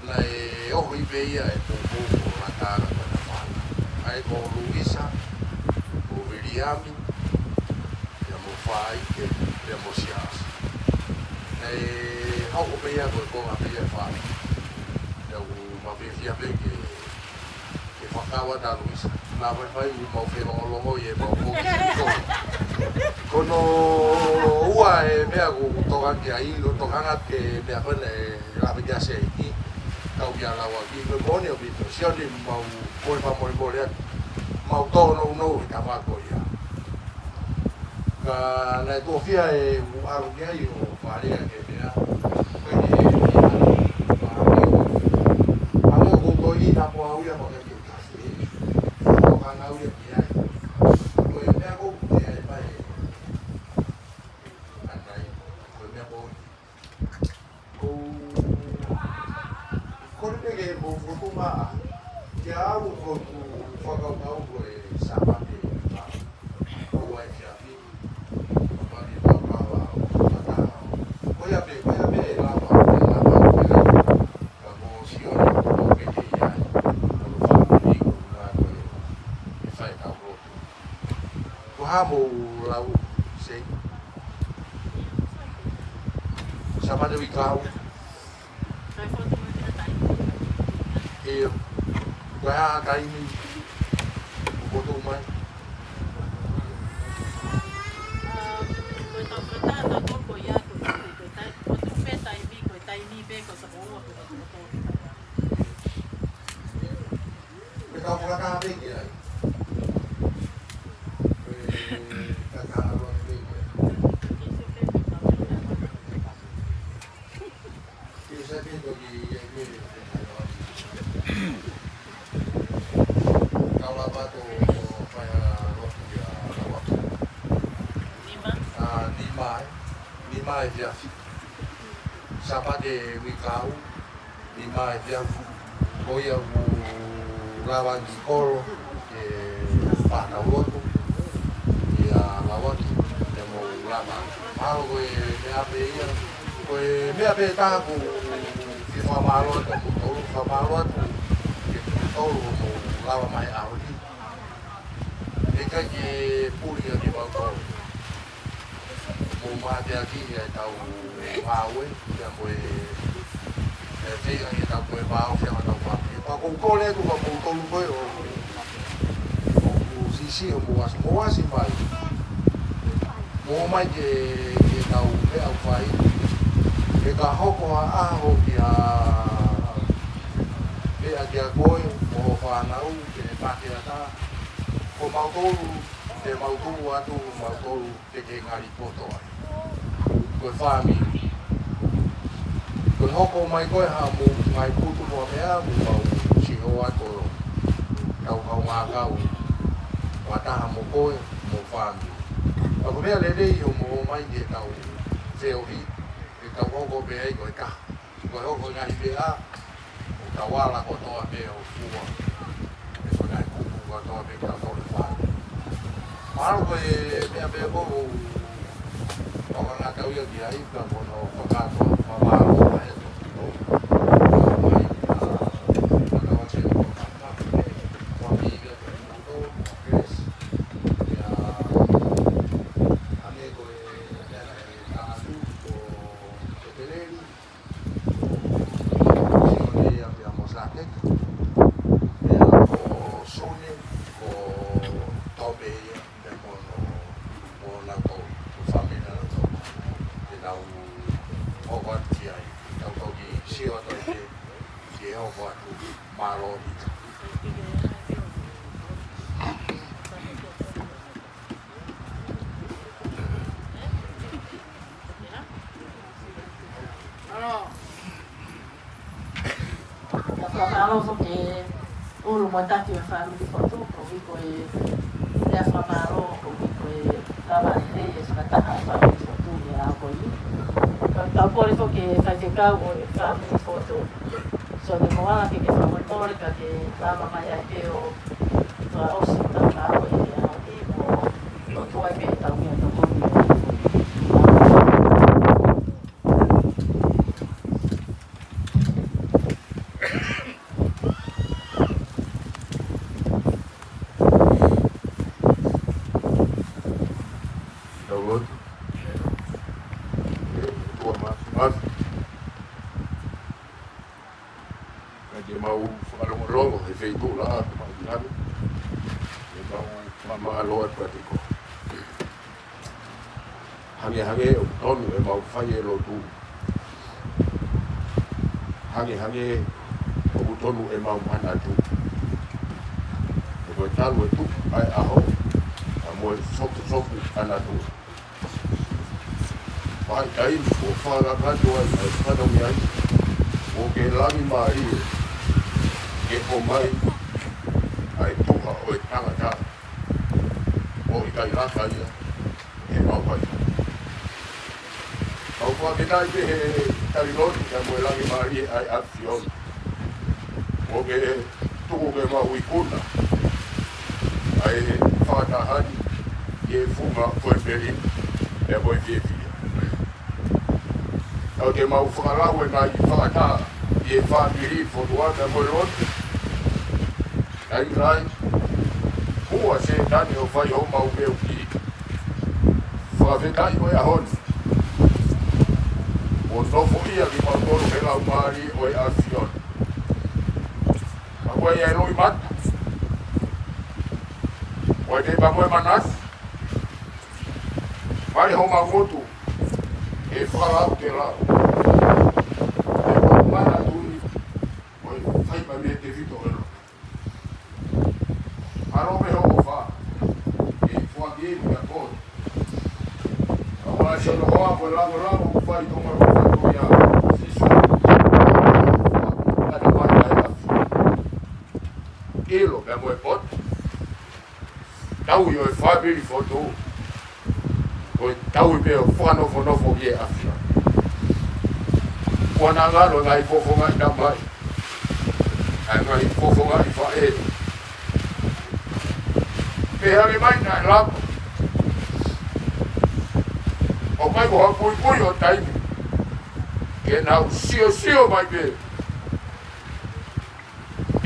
naʻe ʻoho pē ia e poupou ʻo Latala ko ʻena fānau. ʻA ia ko Luisa, ko Viliami, pea mo Faike, pea mo Siasi. Naʻe haʻu pē ia ko e konga pē ia e fānau. Pea ʻoku ma fiefia pē ke ke fakakaukau atu ʻa Luisa. Naʻa faifai ʻi mau felongolongo ʻi he mau poki siko. Ko hono ua e meʻa ʻoku ou tokanga ki ai, ʻoku ou tokanga ki he meʻa ko ē naʻe lave ki ai ʻa Seiki. Kau ki a Lauaki, ko e moʻoni ʻaupito. Sio ni mau koe fakamolemole atu. Mau tōnounou he tama ko ia. Ka naʻe tuʻo fiha e ʻalu ki ai ʻo fale ʻa e meʻa. Ko e meʻa. Ko e meʻa ko ē ʻoku ou tokanga ki ai. Ko e meʻa ko ē. Ko, ko e meʻa ke mo fotu ma. Ke aʻu ko ʻeku fakakaukau ko e Sāpate. Ko e efiafi. Ko e pali papa, ko e pata. Ko ia pē, ko ia pē, lava, lava, ko ia. Ka ko Sione, ko e peke ia. Ko e fāmili, ko e ngā ko e. E fai tau lotu. Ko hamo lau sei. Sāpate uike kau. ʻIo. Ko e hā taimi ʻoku ʻoatu mai? Ko e tau fakataha pē ki ai. Ko e kakano pē ki ai. Ki se pito ki ai pē. Kau lava ʻo fai ha lotu ia lava. Nima? Ah, nima, eh. Nima efiafi. Sāpate uike kau. Nima efiafi, ko ia ʻoku lava ki kolo, ke fakatau lotu, ia lava ki, te mou lava. Mahalo ko e meʻa pē ia, ko e meʻa pē taha ʻoku ke fakamālō atu, ʻoku tolu fakamālō atu, ke tolu Lava mai ʻaho ni. ʻIkai ke puli ʻa kimautolu. Mou mateakiʻi ʻetau ngāue, pea mo e, e feinga ʻetau ko e vao fea ʻetau fāmili. Pea ʻoku ou kole atu kia moutolu ko ē ʻoku, ʻoku siʻisiʻi ʻo mou ʻasi, mou ʻasi mai. Mou ō mai ke, ke tau meʻa ʻo fai. He ka hoko ha ʻaho ki ha meʻa kia koe, mo ho fānau, ke ne mateata. Ko mautolu, te mau tuʻu atu, mautolu te ke ngali poto ai. Ko e fāmili. Ko e hoko mai ko ē ha mou ngaahi putu mo e meʻa, mou mau sio atu ʻo tau kaungā kau. Fakataha mo koe, mo e fāmili. Ka ko e meʻa lelei ʻo mou ō mai ke tau feohi, ke tau hoko pē ai ko e taha. Ko e hoko ngaahi meʻa, ʻo tau ala kotoa pē ʻo fua. ʻE ko e ngaahi kupu kotoa pē kia tolu fai. Mahalo ko e meʻa pē ʻoku ou fakangata au ia ki ai ka ko hono fakatoa, fakamālō ʻa e tō. Mai, ʻa, fakawake ʻo fakangata pē, ʻo mi ia ke moutolu, Grace. Ia, ane ko e, ʻe, ʻe, ʻa, atu, ko, ko Peleli, Sione ia pea mo Sākeka. Pea ko Sune, ko Tome ia, pea mo hono, mo nautolu, ko e fāmili nautolu. Te nau hoko atu ki ai, tau toki sio atu ai ke, ke hoko atu, mālō ʻaupito. Ka fakamālō foki ki he ʻulu mo e taki ʻo e fāmili Fotu, koeʻuhi ko e lea fakamālō, koeʻuhi ko e lava lelei e fakataha ʻa e fāmili Fotu ʻi he ʻaho ko eni. Ka, ka kole foki ki he faifekau ʻo e fāmili Fotu, Sione Moala, ke ke fakamolemole ka ke lava mai ai pē ʻo fakaʻosi ʻetau ngāue ʻi he ʻaho ni, ʻo lotu ai pē ʻetau meʻatokoni. Tau lotu. ʻE, ʻOtua Māfimafi. Ka ke mau fakalongolongo he feituʻu laʻā ʻoku mau ʻi ai. Ke mau fakamālō atu kiate koe. Hangehangē ʻoku tonu ʻemau fai e lotu. Hangehangē ʻoku tonu ʻemau manatu. He ko e talu e tuʻu ʻa e ʻaho, pea mo e sokusoku ʻa natula. Pea ʻi ai ʻoku fakalakatu ai ʻa e fanongo ai, ʻoku ke langi mālie, ke ʻomai ʻa e tuha ʻo e tangata, ʻo ʻikai laka ia ʻe mau fai. Mau fakafetaʻi pē he tali lotu pea mo e langi mālie ʻa e ʻAfiona. ʻOku ke tuku ke mau ikuna ʻa e fakataha ni ʻi he funga ʻo e melino pea mo e fiefia. ʻOku ke mau fakalau e ngaahi fakataha ʻi he fāmili Fotu pea mo e lotu. Lailai, hū ʻa Sētane ʻo fai homau meuki. Fakafetaʻi ko e ʻaho ni. Kuo nofoʻia kimautolu he Laumālie ʻo e ʻAfiona. Ka ko e ʻi ai e loʻimata. Ko e pea mo e manatu. Mali homau ngutu. ʻE fakalau ke lau. ʻE fakamanatu ni. Ko e fai mai mei he tefito ʻo e loto. Alo me ho fa. ʻE fua ki e kia koe. Ka ua se no hoa ko e lango lango ko fai tonga ko fai ko ia. Sīsū. Ata mai ai afi. ʻIlo pea mo e poto. Tau ʻi ʻo e fāmili Fotu. Ko e tau ʻi pē ʻo fakanofonofo ki he ʻAfiona. Kuo na ngalo ngaahi fofonga ʻi tamai. ʻA e ngaahi fofonga ʻi faʻē. Pea hake mai naʻe lava. ʻOku ʻikai ko ha puipui ʻo taimi. Ke nau siosio mai pē.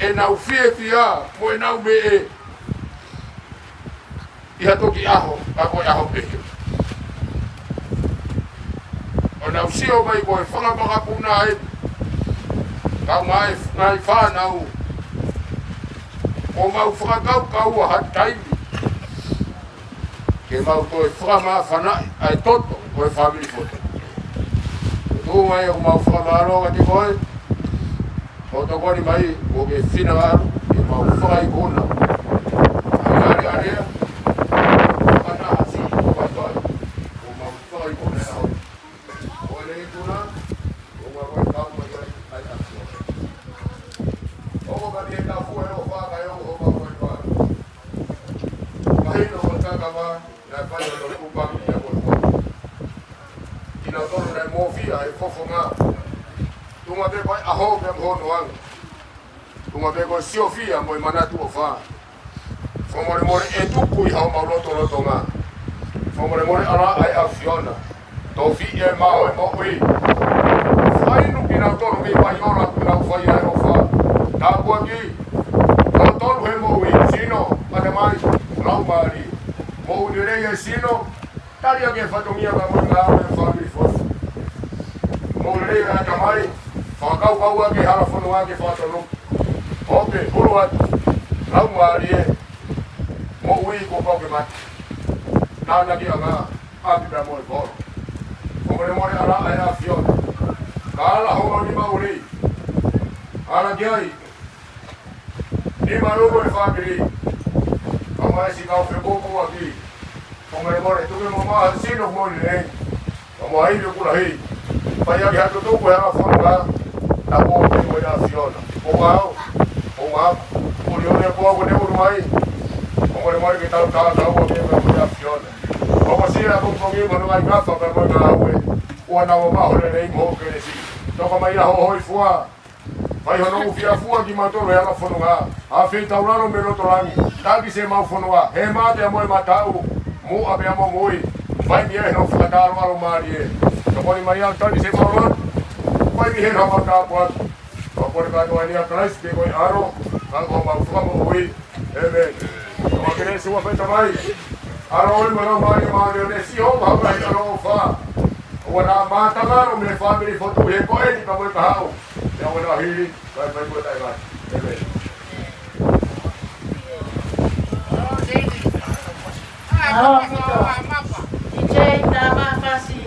ʻenau fiefia mo ʻenau meʻe ʻi ha toki ʻaho, ka ko e ʻaho pē. ʻO nau sio mai ko e fanga makapuna ē, kau mai ngaahi fānau, ʻo mau fakakaukau ha taimi ke mau toe fakamāfanaʻi ʻa e toto ʻo e fāmili Fotu. Tuʻu mai ʻoku mau fakamālō kiate koe, ʻo tokoni mai ʻo ke finangalo ke mau fakaikuna ʻa e alealea, fakataha siʻi ko e toe, ʻo mau fakaikuna ʻa e ʻaho. Ko e ikuna, ʻo mau kau mai ai ʻa e ʻAfiona. ʻOku ka mie ka fua e ʻofa ka e ʻofa ko e ʻofa. Mahino ko e kakava, naʻe fai hono kupa ki a ko e ʻofa. Kinautolu naʻe mōfia he fofonga. Tuʻunga pē ko e ʻaho pea mo hono anga. Tuʻunga pē ko e siofia mo e manatu ʻofa. Fakamolemole ʻe tuku ʻi homau lotolotonga. Fakamolemole ʻa e ʻAfiona. Tofiʻi ʻe maʻu e moʻui. Fakainu kinautolu mei he ʻola kuo nau fai ai ʻofa. Tāpuaki kinautolu he moʻui. Sino, ʻatamai, laumālie. Moʻui lelei e sino. Tali ʻa e fatongia ka mo e ngāue ʻa e fāmili Fotu. Moʻui lelei ʻatamai, fakakaukau ʻa e hala fonua ke fakatonu. ʻOku pulu atu, laumālie, moʻui kuo pau ke mate. Tānaki ʻa e ngaahi ʻapi pea mo e kolo. Fakamolemole ʻa e ʻAfiona. Ka ala homau nima ʻuli. Ala ki ai. Nima ʻulu e fāmili. Ka mai siʻi kau fekoko ʻaki. Fakamolemole tuku mo maʻu ha sino moʻui lelei. Ka mo ai le kula hei. Fai ʻaki ha tutuku he hala fonua. Tāpuaki mo e ʻAfiona. Ko au. Ko au. Kuli one ko au ne ulu mai. Fakamolemole ke tau tau tau ʻaki mo e ʻAfiona. Ko au sila ko kongi mo ngai ngafa ka mo ngāue. Ua na o maho lelei mo kelesi. Toka mai ʻa hoʻo hōifua. Fai hono ʻufiʻafua kimautolu he hala fonua. ʻA e feitaulalo mei loto langi. Taki siʻemau fonua. He mate mo e mataʻu. Muʻa pea mo mui. Fai mei he hoʻo fakataʻalo ʻalomālie. Tokoni mai ʻa e taki siʻemau lotu. Fai mei he hoʻo tāpuaki. Ko e kole kātoa ni ʻa Kalaisi pē ko e ʻAlo. Ka ko homau Fakamoʻui. ʻĒmeni. Ko e kelesi ʻa e ʻOtua Tamai. ʻAlo ʻo e Laumālie Māʻoniʻoni, Sihova ʻa e ʻaloʻofa. ʻOua naʻa mātangalo mei he fāmili Fotu he ko eni ka mo e kahaʻu. Pea ʻoua naʻa hili, kae fai mo taʻengata. ʻĒmeni. ʻAlo, Pito. D J, tā mai e fasi.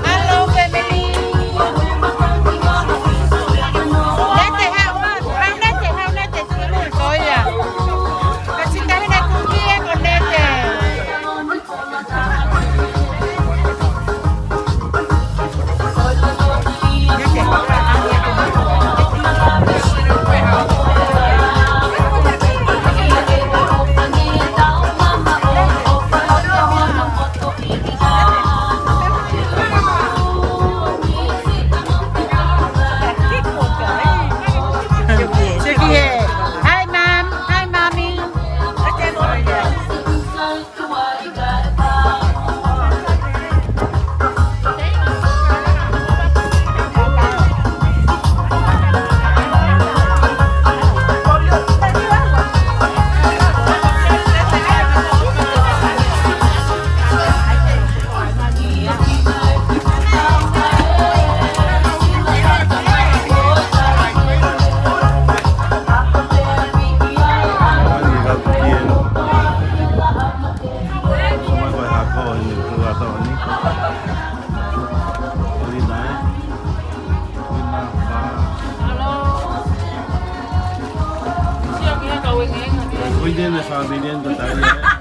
Hello, family. Nete, hau, hau, nete, hau, nete, sulu, ko ia. Kasi tahi na kuki e ko nete. Hi, Mom. Hi, Mommy. Uite na familia na tataia.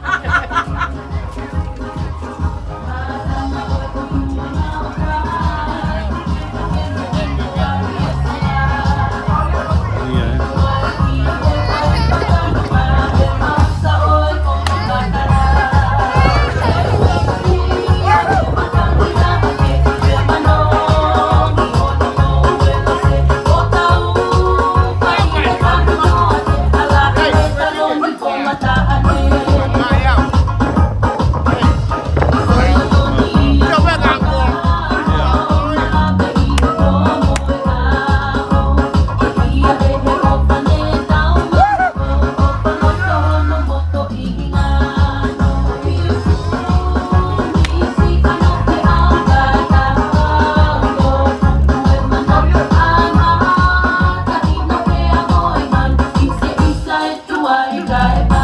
Taʻe